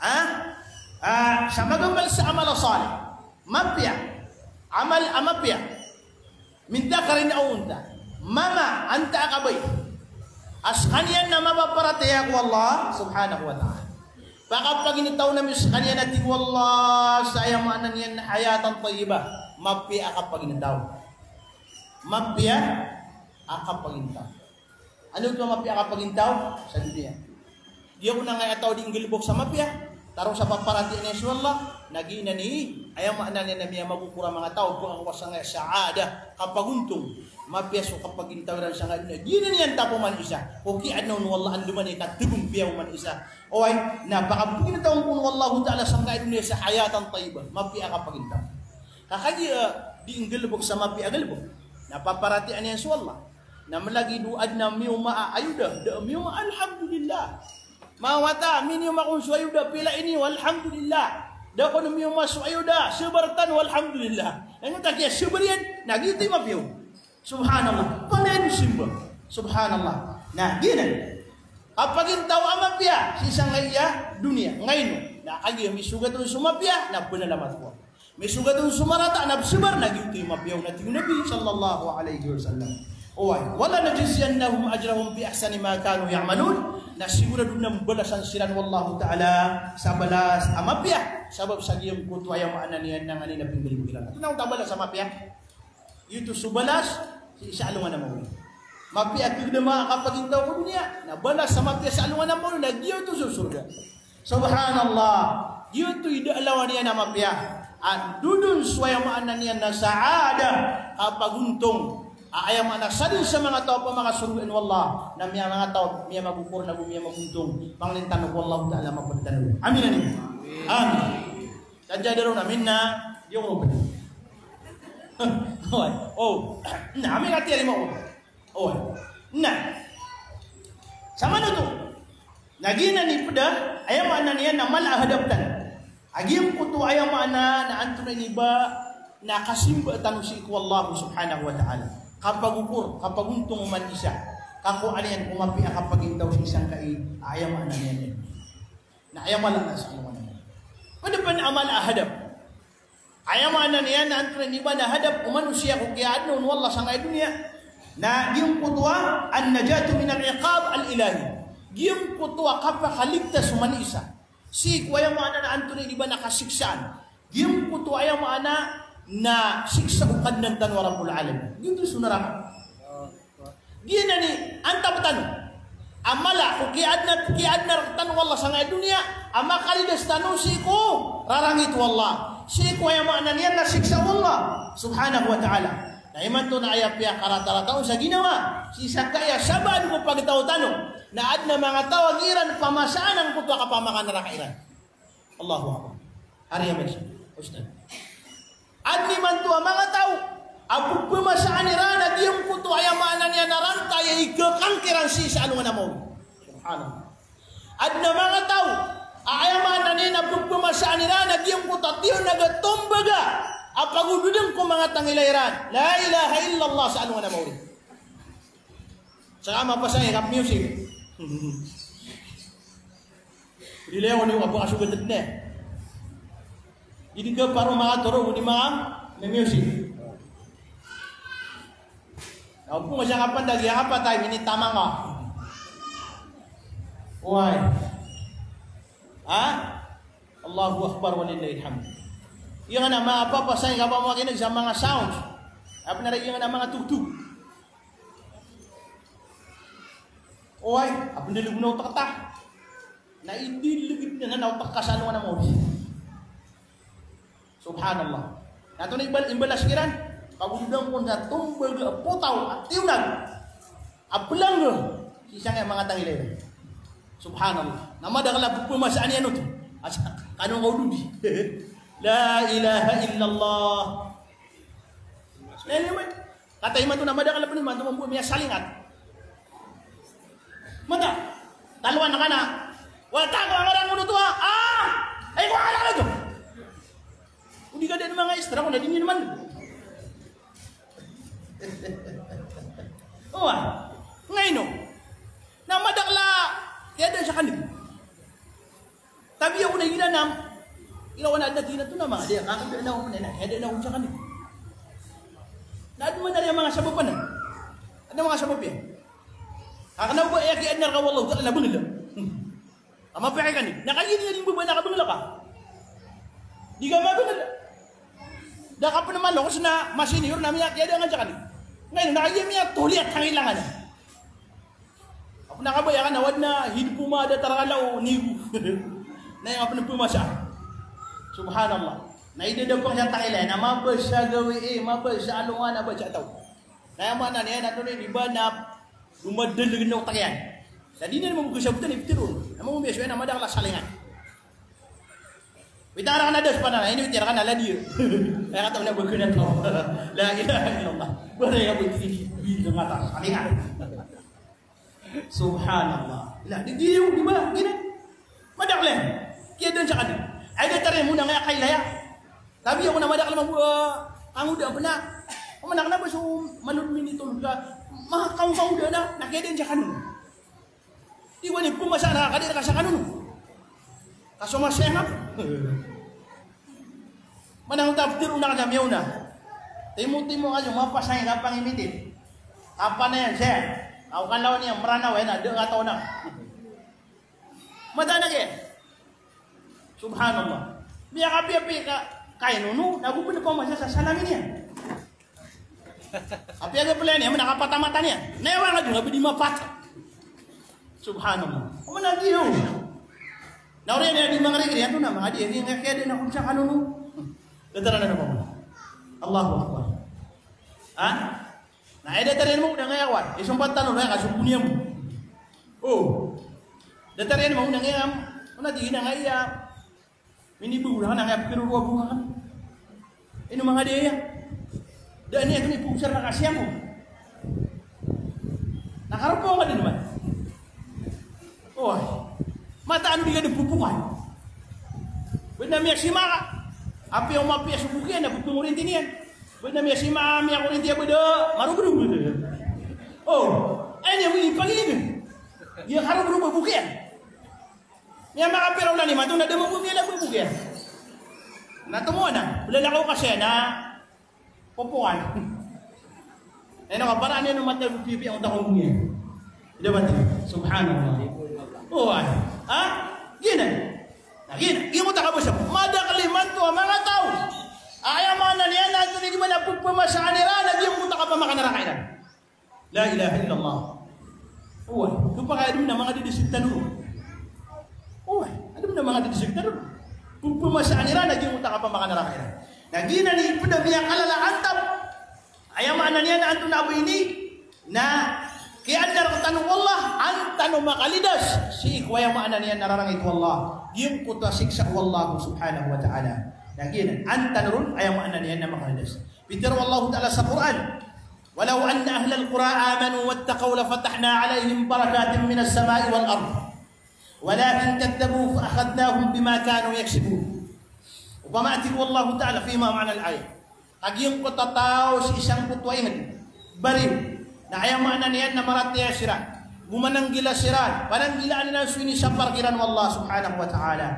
Ha? Ah, sa magamal sa amal a salih. Mapiya. Amal a mapiya. Min dhakarin aw untha. Mama antaa ka babay a skaniyan na mapaparatiyaya ko Allah subhanahu wa ta'ala. Pakapagintaw ami skaniyan a tig o Allah sa aya maana niyan na hayatan tayyibah. Mapiya a kapagintaw. Mapiya a kapagintaw. Ano oto a mapiya a kapagintaw? Sa doniya. Giya kon a nga aya taw di nggalbk sa mapiya, tarong sa paparatiyaya niyan so Allah, na giyanan i, aya maana niyan na miyamagokor a manga taw, pangakowasa nga sa'adah, kapagontong. Mapiya so kapagintaw iran sangkaya doniya. Giyanan i antap o oman i isa. O kiyaadna on o Allah, andamanaya i kathagompiya o oman i isa. Oway, na pakapagintaw on o Allah Ta'ala sangkaya doniya sa hayatan tayyibah. Mapiya a kapagintaw. Ka kagiya di nggalbk sa mapiya a galbk, na paparatiyaya niyan so Allah. Na mlagid o adn a miyoma a ayoda, da miyoma, alhamdulillah. Mawata, miniyoma kon so ayoda, pila ini, alhamdulillah. Da kon miyoma so ayoda, sabar tano, alhamdulillah. Ino ta kiyasabar iyan, na giyoto i mapiya on. Subhanallah. Panayan o simba. Subhanallah. Na giyanan. Kapagintaw a mapiya sii sangkaya doniya. Ngaino? Na kagiya misogat on so mapiya, na pnalamat ko. Misogat on so marata, na psabar, na giyoto i mapiya on, a tig o Nabi sallallahu alaihi wasallam. Oway, "Wa lanajziyannahum ajrahum bi ahsani ma kanu ya'malun." Na sigorado na mbalasan siran o Allahu Ta'ala sa balas a mapiya, sabap sa giyangkoto a aya maana niyan na nganin a pinggalibok iran. Antonaa oto a balas a mapiya? Giyoto so balas sii sa alongan a maori. Mapiya a kagdama a kapagintaw ko doniya, na balas sa mapiya sa alongan a maori na giyoto so sorga. Subhanallah. Giyoto i da a lawan iyan a mapiya. A dodon so aya maana niyan na sa'adah, kapagontong. A aya maana sadn sa manga taw a pamakasorgaan o Allah na miyamangataw, miyamagokor nago miyamagontong. Pangnin tano ko Allahu Ta'ala a mapd tano. Amin, amin. Amin. Sadn sa daro na minna, di ako mabati. Oway. O. Na, amin a tiyarima ko. Oway. Na. Samanoto. Na giyanan i pd a, aya maana niyan na mala a hadap tano. A giyangkoto aya maana na antonaa ini ba na kasimba tano sii ko Allah subhanahu wa ta'ala. Kapagokor, kapagontong o manosiya. Ka ko aya niyan ko mapiya a kapagintaw sii sangkai a aya maana niyan. Na aya mala na sa alongan a maori. Pd pn a mala a hadap. Aya maana niyan na antonaa ini ba na hadap o manosiya ko kiyaadna on o Allah sangkaya doniya. Na giyangkoto a an-najatu min al-iqab al-ilahi. Giyangkoto a kapakaligtas o manosiya sii ko aya maana na antonaa ini ba na kasiksaan. Giyangkoto aya maana na siksa o Kadnan tano a Rabbul Alamin. Giyoto so naraka. Giyanan i antab tano a mala ko kiyaadna, kiyaadna rktano o Allah sangkaya doniya, a makalidas tano sii ko rarangit o Allah. Sii ko aya maana niyan na siksa o Allah subhanahu wa ta'ala. Na imanto na aya piyakaratarata on sa ginawa sii sangkaya sabaad ko pagtaw tano, na adn a manga taw a giiran pamasaan angkoto a kapamakanaraka iran. Allahu Akbar. Ari a mesa. Ustad. Adn imanto a manga taw a pphamasaan iran a giyangkoto aya maana niyan na ranta a ikakangkiran sii sa alongan a maori. Subhanallah. Adn a manga taw a aya maana niyan na pphamasaan iran a giyangkoto a tiyonaga, tombaga a pagododn ko manga tangila iran. La ilaha illallah sa alongan a maori. Saka mapasang i ka music. Di leon iyo ka ba kasogat dn e. Di di ka paro makatorog o di maka-music. Na opama sa kapandag iya kapatay, minitamang ka. Oway. Ha? Allahu Akbar walillahil hamd. Iya nga na mapapasang i ka ba makineg sa manga sounds. Apa na iya nga na manga tugtog. Oway, a pndalg o utak ta. Na indilgd na na utak ka sa alongan a maori. Subhanallah. Na antonaa i bal-, imbalas kiran? Pagododan kon sa tombaga a potaw a tiyonag a plangga sii sangkaya manga tangila iran. Subhanallah. Na madakl a pphamasaan iyan oto. Asa kano nga ododi. La ilaha illallah. Lelewe. Kataya imanto na madakl a pn imanto mambo miyasalingat. Mata. Taloan ka na. Wata ko a ngaran mo oto a. Ah! Ay ko a ngaran oto. O di ka dn manga extra ko na di niyan man. Owa. Ngaino. Na madakl a kiyada sa kanig. Tabiya ko na igira nam, ira wana adn a tina to na manga, di, kaka da na, na, kaya da na, unsa kami. Na adn man ari a manga sabap anan. Adn a manga sabap iyan. Kaka na oba iya ki adn a rka wallahu ta'ala bngl. A mapiya kani. Na kagiya niyan i mbaba na kabngl ka. Di ka mabngl. Da ka pn malokos na masenior na miyakiya da nga sa kani. Ngayon, na kagiya miyatoli a tangila nga na. Apo na kabaya ka na wadn a hidpo ma da tarkala o nigo. Na aya nga pn pmasa. Subhanallah. Na ida da pn sa tangila na mabasa gawii, mabasa alongan, mabasa taw. Na aya maana niyan na tonay di ba na dumadalg na otak iyan. Na di niyan mambo kasabotan i ptharoon. Na mambo miyasowa na madakl a salingan. Wita arak na das pana, ini wita arak na ladiyo. Ay, kata wala ba kena to. La ilaha illallah. Wala ya bo tiki. Wita ngata. Ani nga. Subhanallah. La, di, di, di ba? Gina. Madakl iyan. Kiyadan sa kadi. Ay, da tari mo na nga kailaya. Tabi ako na madakl mambo, ah, kangoda pena. Kamanak na ba so malod minitol ka. Makaw kangoda na. Na kiyadan sa kadi. Di ko ni pemasa na kadir ka sa kanono. Ka so masaya nga. Manang tafsir ona ka sa miyaona. Timo-timo ka so mapasay ka pangimitin. Kapan iyan, sir? Aw, kalaw niyan, Meranaw, eh, na, de, kataw na. Mata na ke. Subhanallah. Miyakapiyapiya ka, kaino no, na go pen pamasa sa salamin iyan. Apiya ga pela niyan, mena kapatamatan iyan. Na iwan nga di nga bidi mapat. Subhanallah. Mena di yo. Na oriyan iyan di mangarigri, anto na mangadi, ini nga kaya di na kumsa kanono. Dataran na ba? Allahu Akbar. Ha? Na aya datar iyan mo, da nga iyawan. Isompat tano, na aya kasompat iyan mo. O. Datar iyan mo, da nga iyawan. Ona di, da nga iya. Minibo, da nga iya, pero ruwa bo nga. Ino mangadi aya. Da niyan, ito ni pungsar na kasiya mo. Na karopo nga di naman. O, ay. Mataan o di ka di pupukan. Bed na miyasima ka. Apiya o mapiya so bok iyan, na bok o orinti niyan. Bed na miyasima, miyakorinti a bed a marogrog. O, ay niyan mo ipagilid. Iya karogrog a bok iyan. Miyamakapira o laniman to, na da mambo miyalabo a bok iyan. Na tomo na, belalakaw ka siya na Popokan. Ino ka, para ino mata pipi ang takong niya. Di ba, ti? Subhanallah. O, ay. Ha? Giyanan. Na giyanan. Giyoto a kabasa. Madakl imanto a manga taw. Aya maana niyan na antonaa i di ba na pemamasaan iran, na giyoto a kapamakanaraka iran. La ilaha illallah. Oway, so pakay adn a manga didisik tano. Oway, adn a manga didisik tano. Pemamasaan iran na giyoto a kapamakanaraka iran. Na giyanan i pd a miyakalala a antap. Aya maana niyan na antonaa ba ini? Na kiyaadna rktano o Allah, an tano makalidas sii ko aya maana niyan na rarangit o Allah. Giyangkoto a siksa o Allah subhanahu wa ta'ala. Na giyanan, an tano ron aya maana niyan na makalidas. Pitharo o Allah ta'ala sa Qur'an, "Walaw anna ahlal qura amanu wattaqaw lafatahna alaihim barakatin minas samai wal ard. Walakin kadhdhabu fa akhadhnahum bima kanu yaksibun." Opama a tig o Allah ta'ala, fima ma'nal ayah. Ka giyangkoto a taw sii sangkoto a ingd, bariyo, na aya maana niyan na maratiyaya siran, go mananggila siran, pananggilaan iran so inisapar kiran o Allah subhanahu wa ta'ala.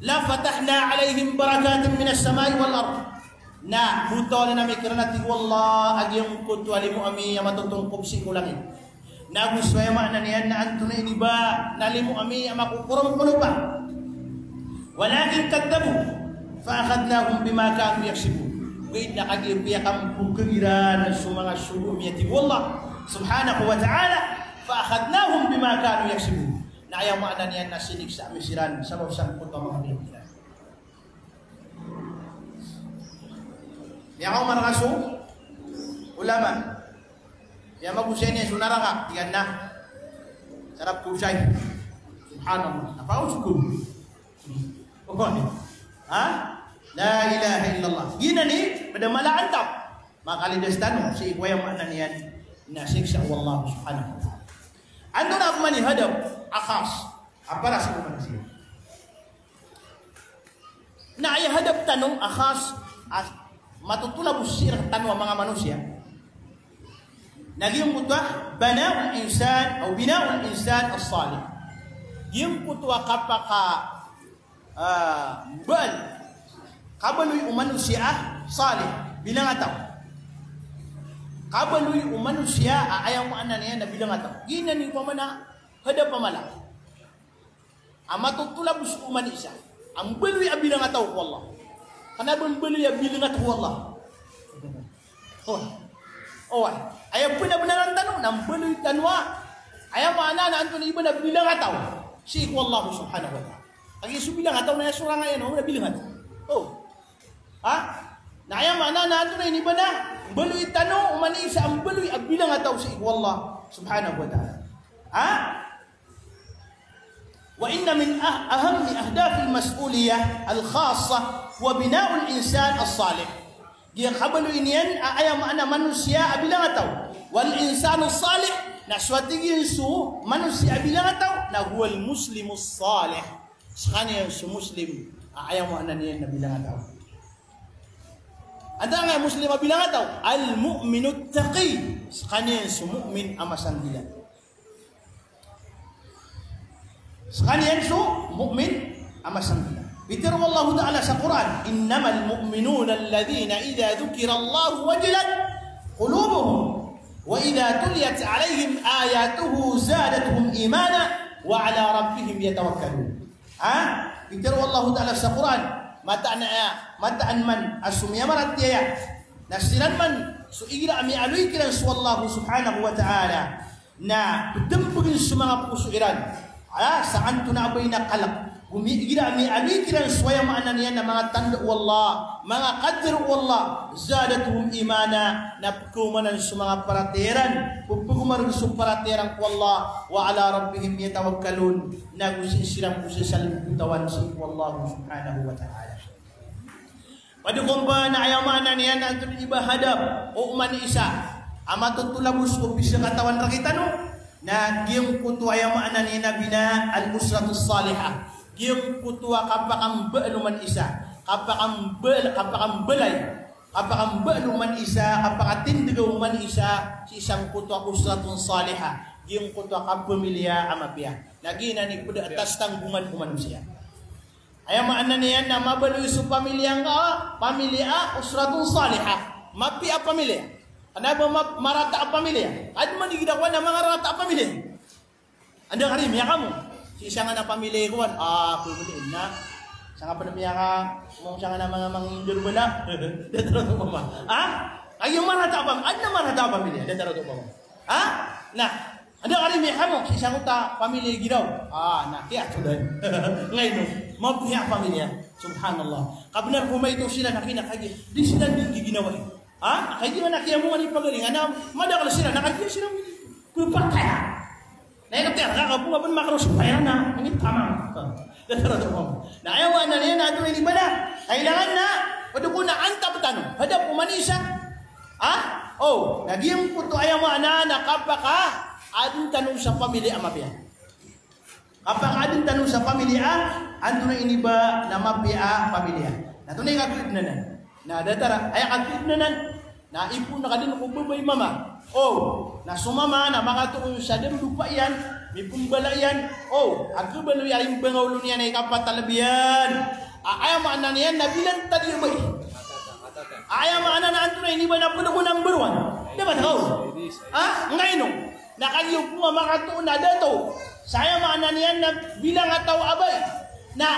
Lafatahna alaihim barakatin minas samai wal ard. Na botawan ami kiran, a tig o Allah, a giyangkoto a limo ami a matotongkop sii ko langit. Na go so aya maana niyan na antonaa ini ba na limo ami a makokorom ko lopa. Walakin kadhdhabu fa akhadhnahum bima kanu yaksibun. Ogaid na kagiya piyakambokg iran so manga sogo ami, a tig o Allah subhanahu wa ta'ala, fa akhadhnahum bima kanu yaksibun. Na aya maana niyan na siniksa ami siran sabap sangkoto a manga bilog iran. Miyakaoma rka so ulama. Miyamagosay niyan so naraka, tig iyan na, sarap ko osay. Subhanallah. Apa ko sukun? Oway. Ha? La ilaha illallah. Giyanan i pd a mala a antap. Makalidas tano sii ko aya maana niyan na siksa o Allah subhanahu wa ta'ala. Antonaa pman i hadap a khas a para sii ko manosiya? Na aya hadap tano a khas a matotolabos sii rktano a manga manosiya na giyangkoto a bana'ul insan aw bina'ul insan as-salih. Giyangkoto a kapaka, ah, bal, kabaloy o manosiya a salih, bilangataw. Kabaloy o manosiya a aya maana niyan na bilangataw. Giyanan i opama na hadap a mala a matotolabos ko oman i isa a mbaloy a bilangataw ko Allah. Kna ba mbaloy a bilangataw ko Allah. Oway. Oway. Aya pnabnaran tano na mbaloy tano a, aya maana na antonaa i ba na bilangataw sii ko Allah subhanahu wa ta'ala. Kagiya so bilangataw na aya sorang iyan a bilangataw. O. Ha? Na aya maana na antonaa ini ba na mbaloy tano oman i isa a mbaloy a bilangataw sii ko Allah subhanahu wa ta'ala. Ha? Wa inna min ah-, ahammi ahdafil mas'uliyah al-khassah huwa bina'ul insanis salih. Giya kabaloy niyan a aya maana manosiya a bilangataw. Wal insanus salih, na so, tig iyan, so manosiya a bilangataw, na huwal muslimus salih. Sekaniyan so Muslim a aya maana niyan na bilangataw. Antaa i Muslim a bilangataw? Al mu'minut taqi. Sekaniyan so mu'min a masanggilaan. Sekaniyan so mu'min a masanggilaan. Pitharo o Allahu Ta'ala sa Qur'an, "Innamal mu'minuna alladhina idha dhukirallahu wajilat qulubuhum, wa idha tuliyat alayhim ayatuhu zadatuhum imana, wa ala rabbihim yatawakkalun." Ha? Pitharo o Allahu Ta'ala sa Qur'an, mataan a, mataan man a so miyamaratiyaya, na siran man so igira a miyaaloy kiran so Allah Subhanahu wa Ta'ala, na pedempegen so manga poso iran. A, sa antonaa ba i na kalek. Gomiyai, igira a miyaaloy kiran so aya maana niyan na manga tanda o Allah, manga qadar o Allah, zadatuhum imana, na pekeomanan so manga paratiyaya iran, pepekeomanan so paratiyaya iran ko Allah, wa ala rabbihim yatawakkalun, na go sii siran bo sii sa lebotawan sii ko Allah Subhanahu wa Ta'ala. Pad ko mba na aya maana niyan na antonaa i ba hadap o oman isa a matotolabos ko pisakatawan rektano, na giyangkoto aya maana niyan na bina al-usratus salihah. Giyangkoto a kapakambaal oman isa, kapakambal-, kapakambalay, kapakambaal oman isa, kapakatindeg oman isa sii sangkoto a usratun salihah. Giyangkoto a kapamiliya a mapiya. Na giyanan i ped a tas tanggongan o manosiya. Aya maana niyan na mabaloy so pamiliya ngka, pamiliya a usratun salihah. Mapiya a pamiliya. Kena ba ma-, marata a pamiliya. Aden man i gida kowan a mangarata a pamiliya. Anda ka ri miyakamo. Sii sangkanan a pamiliya kowan. A, pamiliya na. Sangkanan a miyaka, mong sangkanan a manga manginderbela. Datar oto mama. Ha? Kagiya marata a pam-, aden a marata a pamiliya. Datar oto mama. Ha? Na, anda ka ri miyakamo, sii sangkoto a pamiliya giraw. A, na, kiyatodan. Ngaino, mapiya a pamiliya. Subhanallah. Kabenar ko maito siran a kina kagiya. Di siran di giginawai. Ha? Kagiya na kiyamongan i pagalingan na madakl siran, na kagiya siran. Kepatay. Na ikatharo ka, ka bo nga pen makaroso pa iran na, ini tamam. Datar oto mama. Na aya maana niyan na antonaa i ba na kailangan na, pad ko na antap tano. Hadap oman isa. Ha? O, na giyangkoto aya maana na kapakaaden tano sa pamiliya a mapiya. Kapakaaden tano sa pamiliya a, antonaa i ba na mapiya a pamiliya. Na antonaa i kakedenan anan. Na datar a, aya kakedenan anan. Na ipoon ka den ko babay mama. O, na so mama na makatoon sa da mdopa iyan, mipembala iyan. O, a kebaloy a imbang a olo niyan a ikapat a leb iyan. A, aya maana niyan na bilantad i bai. A, aya maana na antonaa i ba na ped ko number one. Dapat ka o. Ha? Ngaino. Na kagiya bo nga makatoon a dato. Sa aya maana niyan na bilangataw a bai. Na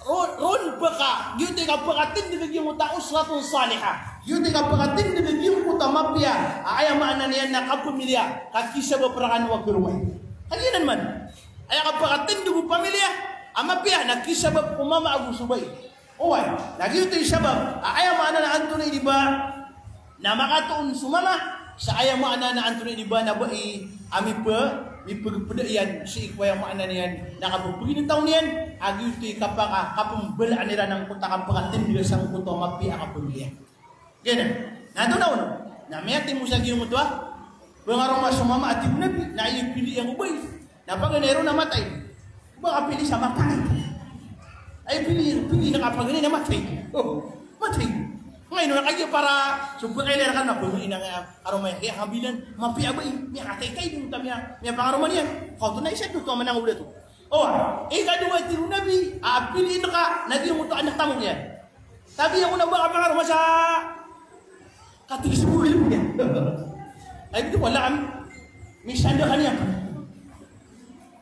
ron, ron peka, giyoto i kapakatindeg a giyangkoto a usratun salihah. Giyoto i kapakatindeg a giyangkoto a mapiya a, aya maana niyan na kapamiliya, ka kisabap rekano a karoma i. Kagiya nan man. Aya kapakatindeg o pamiliya a mapiya na kisabap ko mama ago so bai. Oway, na giyoto i sabap a, aya maana na antonaa i ba na makatoon so mama, sa aya maana na antonaa i ba na bai a mipe-, mipegepeda iyan sii ko aya maana niyan na kapepeginetaw niyan, a giyoto i kapaka-, kapembalaan iran angkoto a kapakatindeg sangkoto a mapiya a kapamiliya. Giyanan. Na antonaa on? Na miyatimo sa giyangkoto a pangaroma so mama a tig o Nabi, na aya pili iyan ko bai. Na paganay ron na matay. Ba ka pili sa matay. Ay pili, pili na ka paganay na matay. O, matay. Ngaino na kagiya para so pekailer ka na pemili na nga karoma iyan, kaya kabilan, mapiya a bai, miyakataytay den ta miya, miyapangaroma niyan. Kaoto na isa den oto a manangoda oto. O, ikadowa, tig o Nabi, a piliin ka na giyangkoto a anak tamok iyan. Tabiya ko na ba ka pangaroma sa katig sa bugil niyan. Ay, di ko alam. Minsan da kaniyan.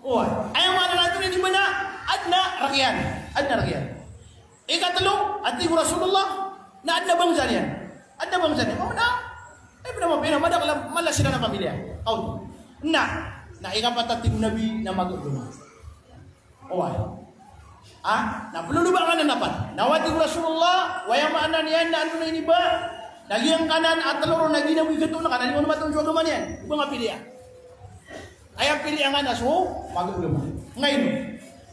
O, aya maana na antonaa i ba na, aden a rek iyan. Aden a rek iyan. Ikatelo, a tig o Rasulullah, na aden a bangsa niyan. Aden a bangsa niyan. O, na, ay, ped a mapiya na madakl a mala siran a pamiliya. Kaoto. Na, na ikapat a tig o Nabi na magagama. Oway. Ha? Na pelolobangan anan a pat. Na o tig o Rasulullah, aya maana niyan na antonaa i ba na giyangkanan a telo ron na giya bo ikatoon ka na di ngka on matoon so agama niyan. Ba nga piliya. Aya piliya ngka na so magagama. Ngaino.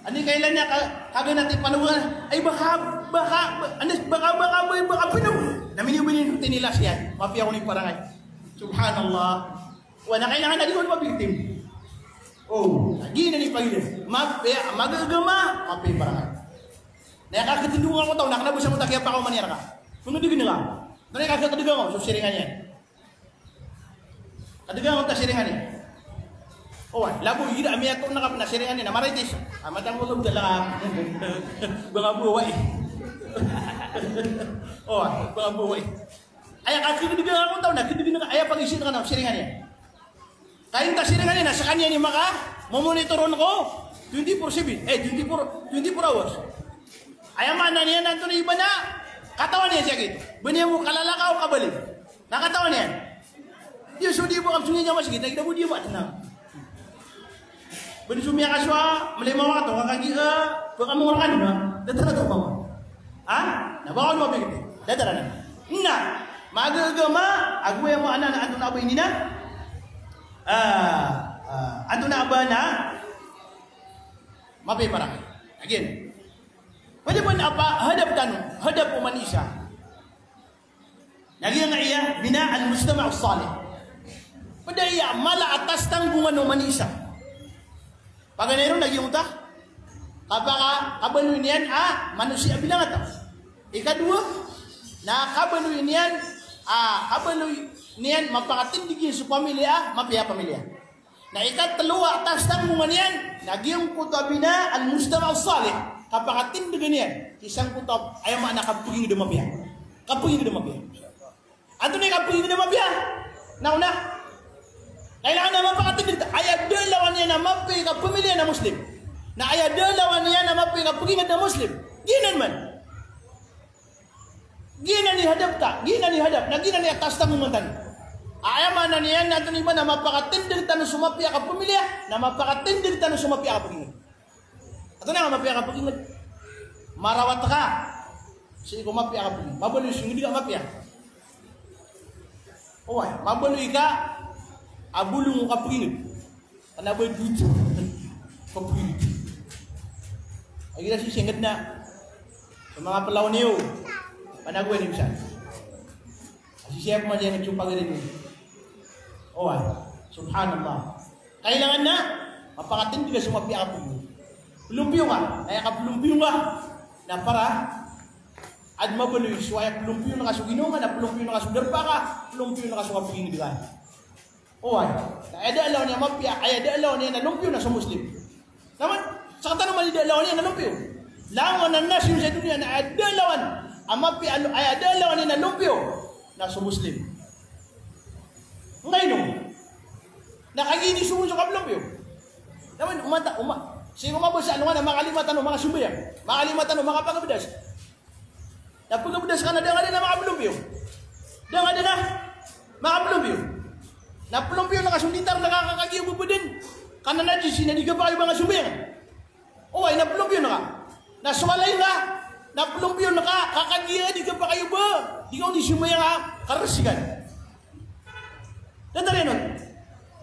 Ani kailan niya ka, kaganati panaw, ay baka, baka, ani, baka, baka, baka, baka panaw. Na miniyo ba niyan tinilas iyan. Mapiya ko ini parangay. Subhanallah. Wa, na kailangan na di ko mabiktim. O, lagi na ni pagilid. Mapiya, magagama, mapiya parangay. Na aya kakatindongan ko taw, na kna ba sa mo takiya pakaoma niyan rka. Kna di gina ka. Na aya kakatindongan ko, so siringan iyan. Katiga, ngka siringan iyan. O, labo, ida a miyatoon na ka pn a siringan iyan a marites. A matang ko labo dala ka. Bangabowai. O, bangabowai. Aya ka katiga ngka taw na, katiga ngka, aya pag-isin ka na siringan iyan. Kain ka siringan iyan, na skaniyan i maka, momonitor on ko, twenty-four seven, eh, twenty-four, twenty-four hours. Aya maana niyan antonaa i ba na, katawan iyan sii ko. Ba niyan bo kalalakaw o kabali. Na katawan iyan. Di so di bo kapsong iyan sa masgit, na ida bo di bo atna. Ba niyan so miyakasowa, mlima wakato, kakagiya, ba ka mongor ka dn, na. Datar a to ba. Ha? Na ba ka on mabigit. Datar a na. Na, magagama, ago aya maana na antonaa ba ini na. Ah, ah, antonaa ba na. Mapiya i parangay. Again. Pwede pn a hadap tano, hadap o manosiya. Na giyangkaya bina al-mujtama' as-salih. Pd aya mala a tastanggongan o manosiya. Paganay ron na giyangkoto a kapaka, kabaloy niyan a manosiya a bilang a taw. Ikadowa, na kabaloy niyan a, kabaloy niyan mapakatindg iyan so pamilya a mapiya a pamilya. Na ikatlo a tastanggongan iyan, na giyangkoto a bina al-mujtama' as-salih, kapakatindgan iyan sii sangkoto a, aya maana, kapagingd a mapiya. Kapagingd a mapiya. Antonaa i kapagingd a mapiya? Na ona, kailangan a mapakatindg, aya da a lawan iyan a mapiya i kapamilya na Muslim. Na aya da a lawan iyan a mapiya i kapagingd na Muslim. Giyanan man. Giyanan i hadap ta, giyanan i hadap, na giyanan i tastanggongan tano. Aya maana niyan na antonaa i ba na mapakatindg tano so mapiya a kapamilya, na mapakatindg tano so mapiya a kapagingd. Antonaa i mapiya a kapagingd? Marawat ka sii ko mapiya a kapagingd. Mabaloy so ngd ka a mapiya. Oway, mabaloy ka a bolong o kapagingd. Kna ba dito. Kapagingd. Igira sii sii ngd na. So manga plawan iyo. Panagowan iyo san. Sii sii pman sii ngd so pagari niyo. Oway. Subhanallah. Kailangan na mapakatindg ka so mapiya a kapagingd. Plompiyo ka. Na aya kaplompiyo ka na para a di mabaloy so aya plompiyon ka so ginawa ka, na plompiyon ka so darpa ka, plompiyon ka so kapagingd ka. Oway. Na aya da a lawan iyan a mapiya, aya da a lawan iyan a lompiyo na so Muslim. Na man, sktano man i da a lawan iyan a lompiyo. Langon a nasyon sa doniya na aya da a lawan a mapiya, aya da a lawan iyan a lompiyo na so Muslim. Ngkaino? Na kagiya di so, so kapplompiyo. Na man, oman ta, oman. Sii ko mabasa a alongan a manga lima tano manga sambayang. Manga lima tano manga pagabdas. Na pagabdas ka na da ngka dn a makaplompiyo. Da ngka dn a makaplompiyo. Na plompiyon ka so nditar na kakagi o bobodn. Ka na najis na di kapakay o ba ngka sambayang. Oway, na plompiyon ka. Na so walay ngka, na plompiyon ka, kakagi a di kapakay o ba, di ngka on di sambayang a karsikan. Datar iyan on.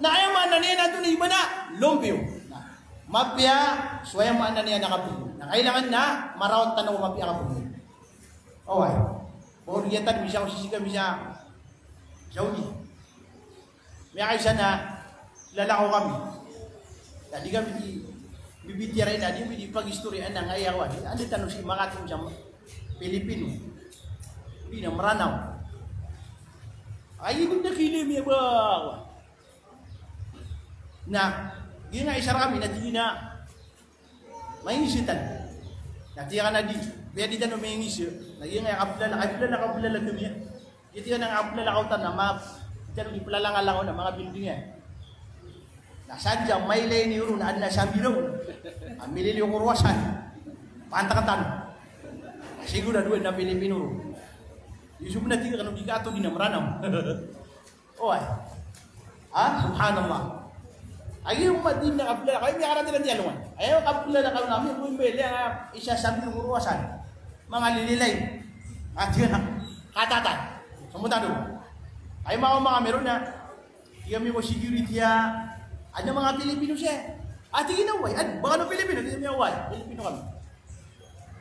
Na aya maana niyan antonaa i ba na lompiyo. Na mapiya so aya maana niyan a kapagingd. Na kailangan na marawat tano ko mapiya a kapagingd. Oway. Bangor giya tano, misa ko sisika, misa Saudi. Miyakaisa na lalakaw kami. Na di kami di bibitiyarai, na di kami di pagistoriyaan na ngaya ko a, anda tano sii makatong sa Pilipino. Di na Mranaw. Ay, igo na kili mi ba. Na, giya nga isa rkami na tig iyan a, mangingisa tano. Na tig iyan a di, biya di tano mangingisa. Na giya nga aya kaplalakaw, aya kaplalakaw, kaplalakaw kami a. Giya tig iyan a kaplalakaw tano na ma, di tano di plalangalangaw na manga building iyan. Na sadn sa mailay niyo ron na adn a sambi ron a mililiyo ko rowasan. Pantakan tano. Sigurado adn a Pilipino ron. Di so bnar, tig iyan a kano di kato di na Mranaw. Oway. Ha? Subhanallah. Aya oman di na kaplalakaw, aya miyakaratira di alongan. Aya kaplalakaw ami, bo imba ilay a isa sambi ron ko rowasan. Manga lililay. A tig iyan a katatan. Somotado. Aya manga, manga mero na. Tig ami ko security a, adn a manga Pilipino sii. Ati gina wai, ad, baka no Pilipino, di niya wai, Pilipino kami.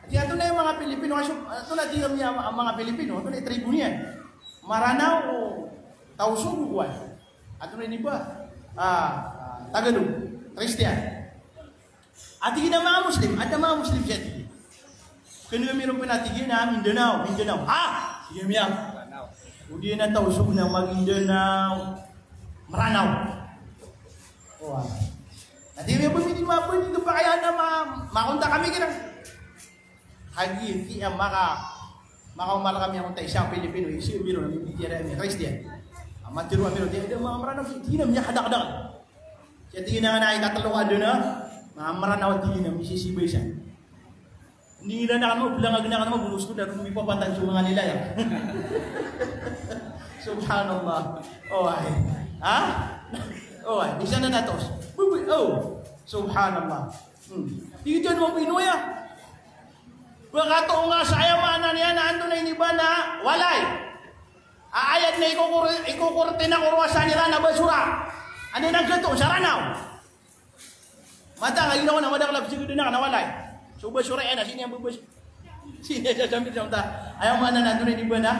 Ati ato na yung mga Pilipino, kaso, ato na di kami ang mga Pilipino, ato na yung tribo niyan. Maranaw o Tausug o wai. Ato na yung iba, ah, ah, Tagalog, Christian. Ati gina mga Muslim, ada mga Muslim siya di. Kano kami ron pinatigil na Mindanao, Mindanao. Ha? Sige, miyak. O di na Tausug na Maguindanao. Maranaw. O, ah. Ati kami pamili, mapwede ito pa kaya na ma-, makontak kami kira. Kagiya, kiya maka, makaoma rkami a kontak isa a Pilipino, isa a Pilipino, na mibitiyara ami, Christian. A, matero ami ron, di, di, mga Maranaw, di na miyakadakdakl. Siya tig iyan a, na ikatlo ka dn a, mga Maranaw, tig iyan a misisibay sa. Hindi nila na kano, belangag na kano, bonus ko na, kung mipapatan so mga nila yan. Subhanallah. O, ay. Ha? O, ay. Isa na natos. Bubu-, o. Subhanallah. Hmm. Ito naman po inuya. Pagkatoo nga sa aya maana niyan na antonaa ini ba na walay. A ayat na ikokor-, ikokorte na ko rowasan iran a basura. Ano na gato sa Ranaw? Mata nga ginawa na madakl a pzigd na ka na walay. So basura iyan, sino iyan babas-, sino iyan sasambil sa mata? Aya maana na antonaa ini ba na,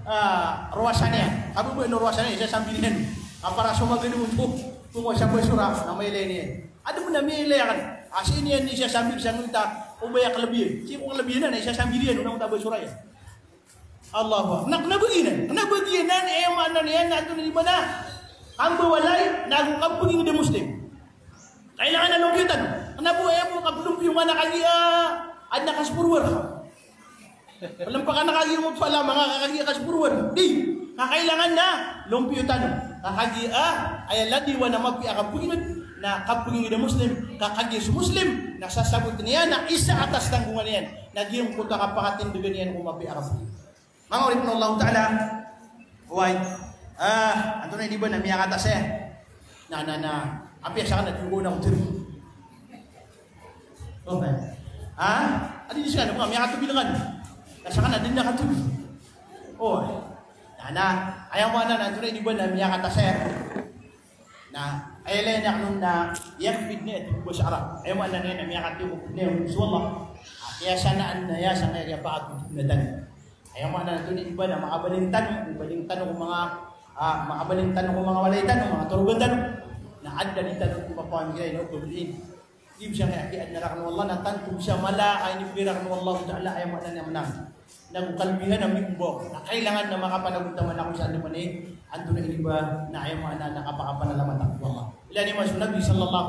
ah, rowasan iyan. Kababa no rowasan iyan, sasambil iyan. Kapara so magano po, po sa basura, na mailay niyan. Adn a miyailay akn. A sii niyan isasambil sa ngka, o ba iya kalbiyan. Sii ko kalbiyan na isasambil iyan, onaan ko ta basura iyan. Allahu Akbar. Na kna ba giyanan, kna ba giyanan, aya maana niyan na antonaa ini ba na kambawalay, na ago kampagingd a Muslim. Kailangan a lompiyo tano. Kna ba aya bo kaplompiyo nga na kagiya adn a kasborwar. Palampakan a kagiya mo pala manga ka kagiya kasborwar. Di. Ka kailangan na lompiyo tano. Ka kagiya, ah, aya ladiwan a mapiya a kampagingd, na kampagingd a Muslim. Ka kagiya so Muslim na sasabotn iyan a isa a atas tanggongan iyan. Na giyangkoto a kapakatindgan iyan ko mapiya a kampagingd. Manga oripn o Allahu Ta'ala. Oway. Ah, antonaa ini ba na miyakatas iyan. Na, na, na. Apiya sakn na di ko na otir. Okay. Ha? Adi di sakn, miyakatobi langan. Na sakn na di na katobi. O. Na, na, aya maana na antonaa ini ba na miyakatas iyan. Na, aya laya niyan on na, yakfid na, ito ba sa Arab. Aya maana niyan na miyakatiyokop na iyan so Allah. A, kiyasanaan na iyan sa kiyapakatindg na tano. Aya maana na antonaa ini ba na makabaling tano, baling tano ko manga, ah, makabaling tano ko manga walay tano, manga torogan tano. Na adn a di tano ko mapamigay na ogablin. Di bisa kaya kiyaadn a rakn o Allah, na tanto bisa mala a inibgay rakn o Allah Ta'ala, aya maana niyan a mnang. Na go kalbihan a mimbaw. Na kailangan na makapanagontaman ako sa andamanaya, antonaa ini ba na aya maana na kapakapanalamat ako ko Allah. Ilay niyo man so Nabi sallallahu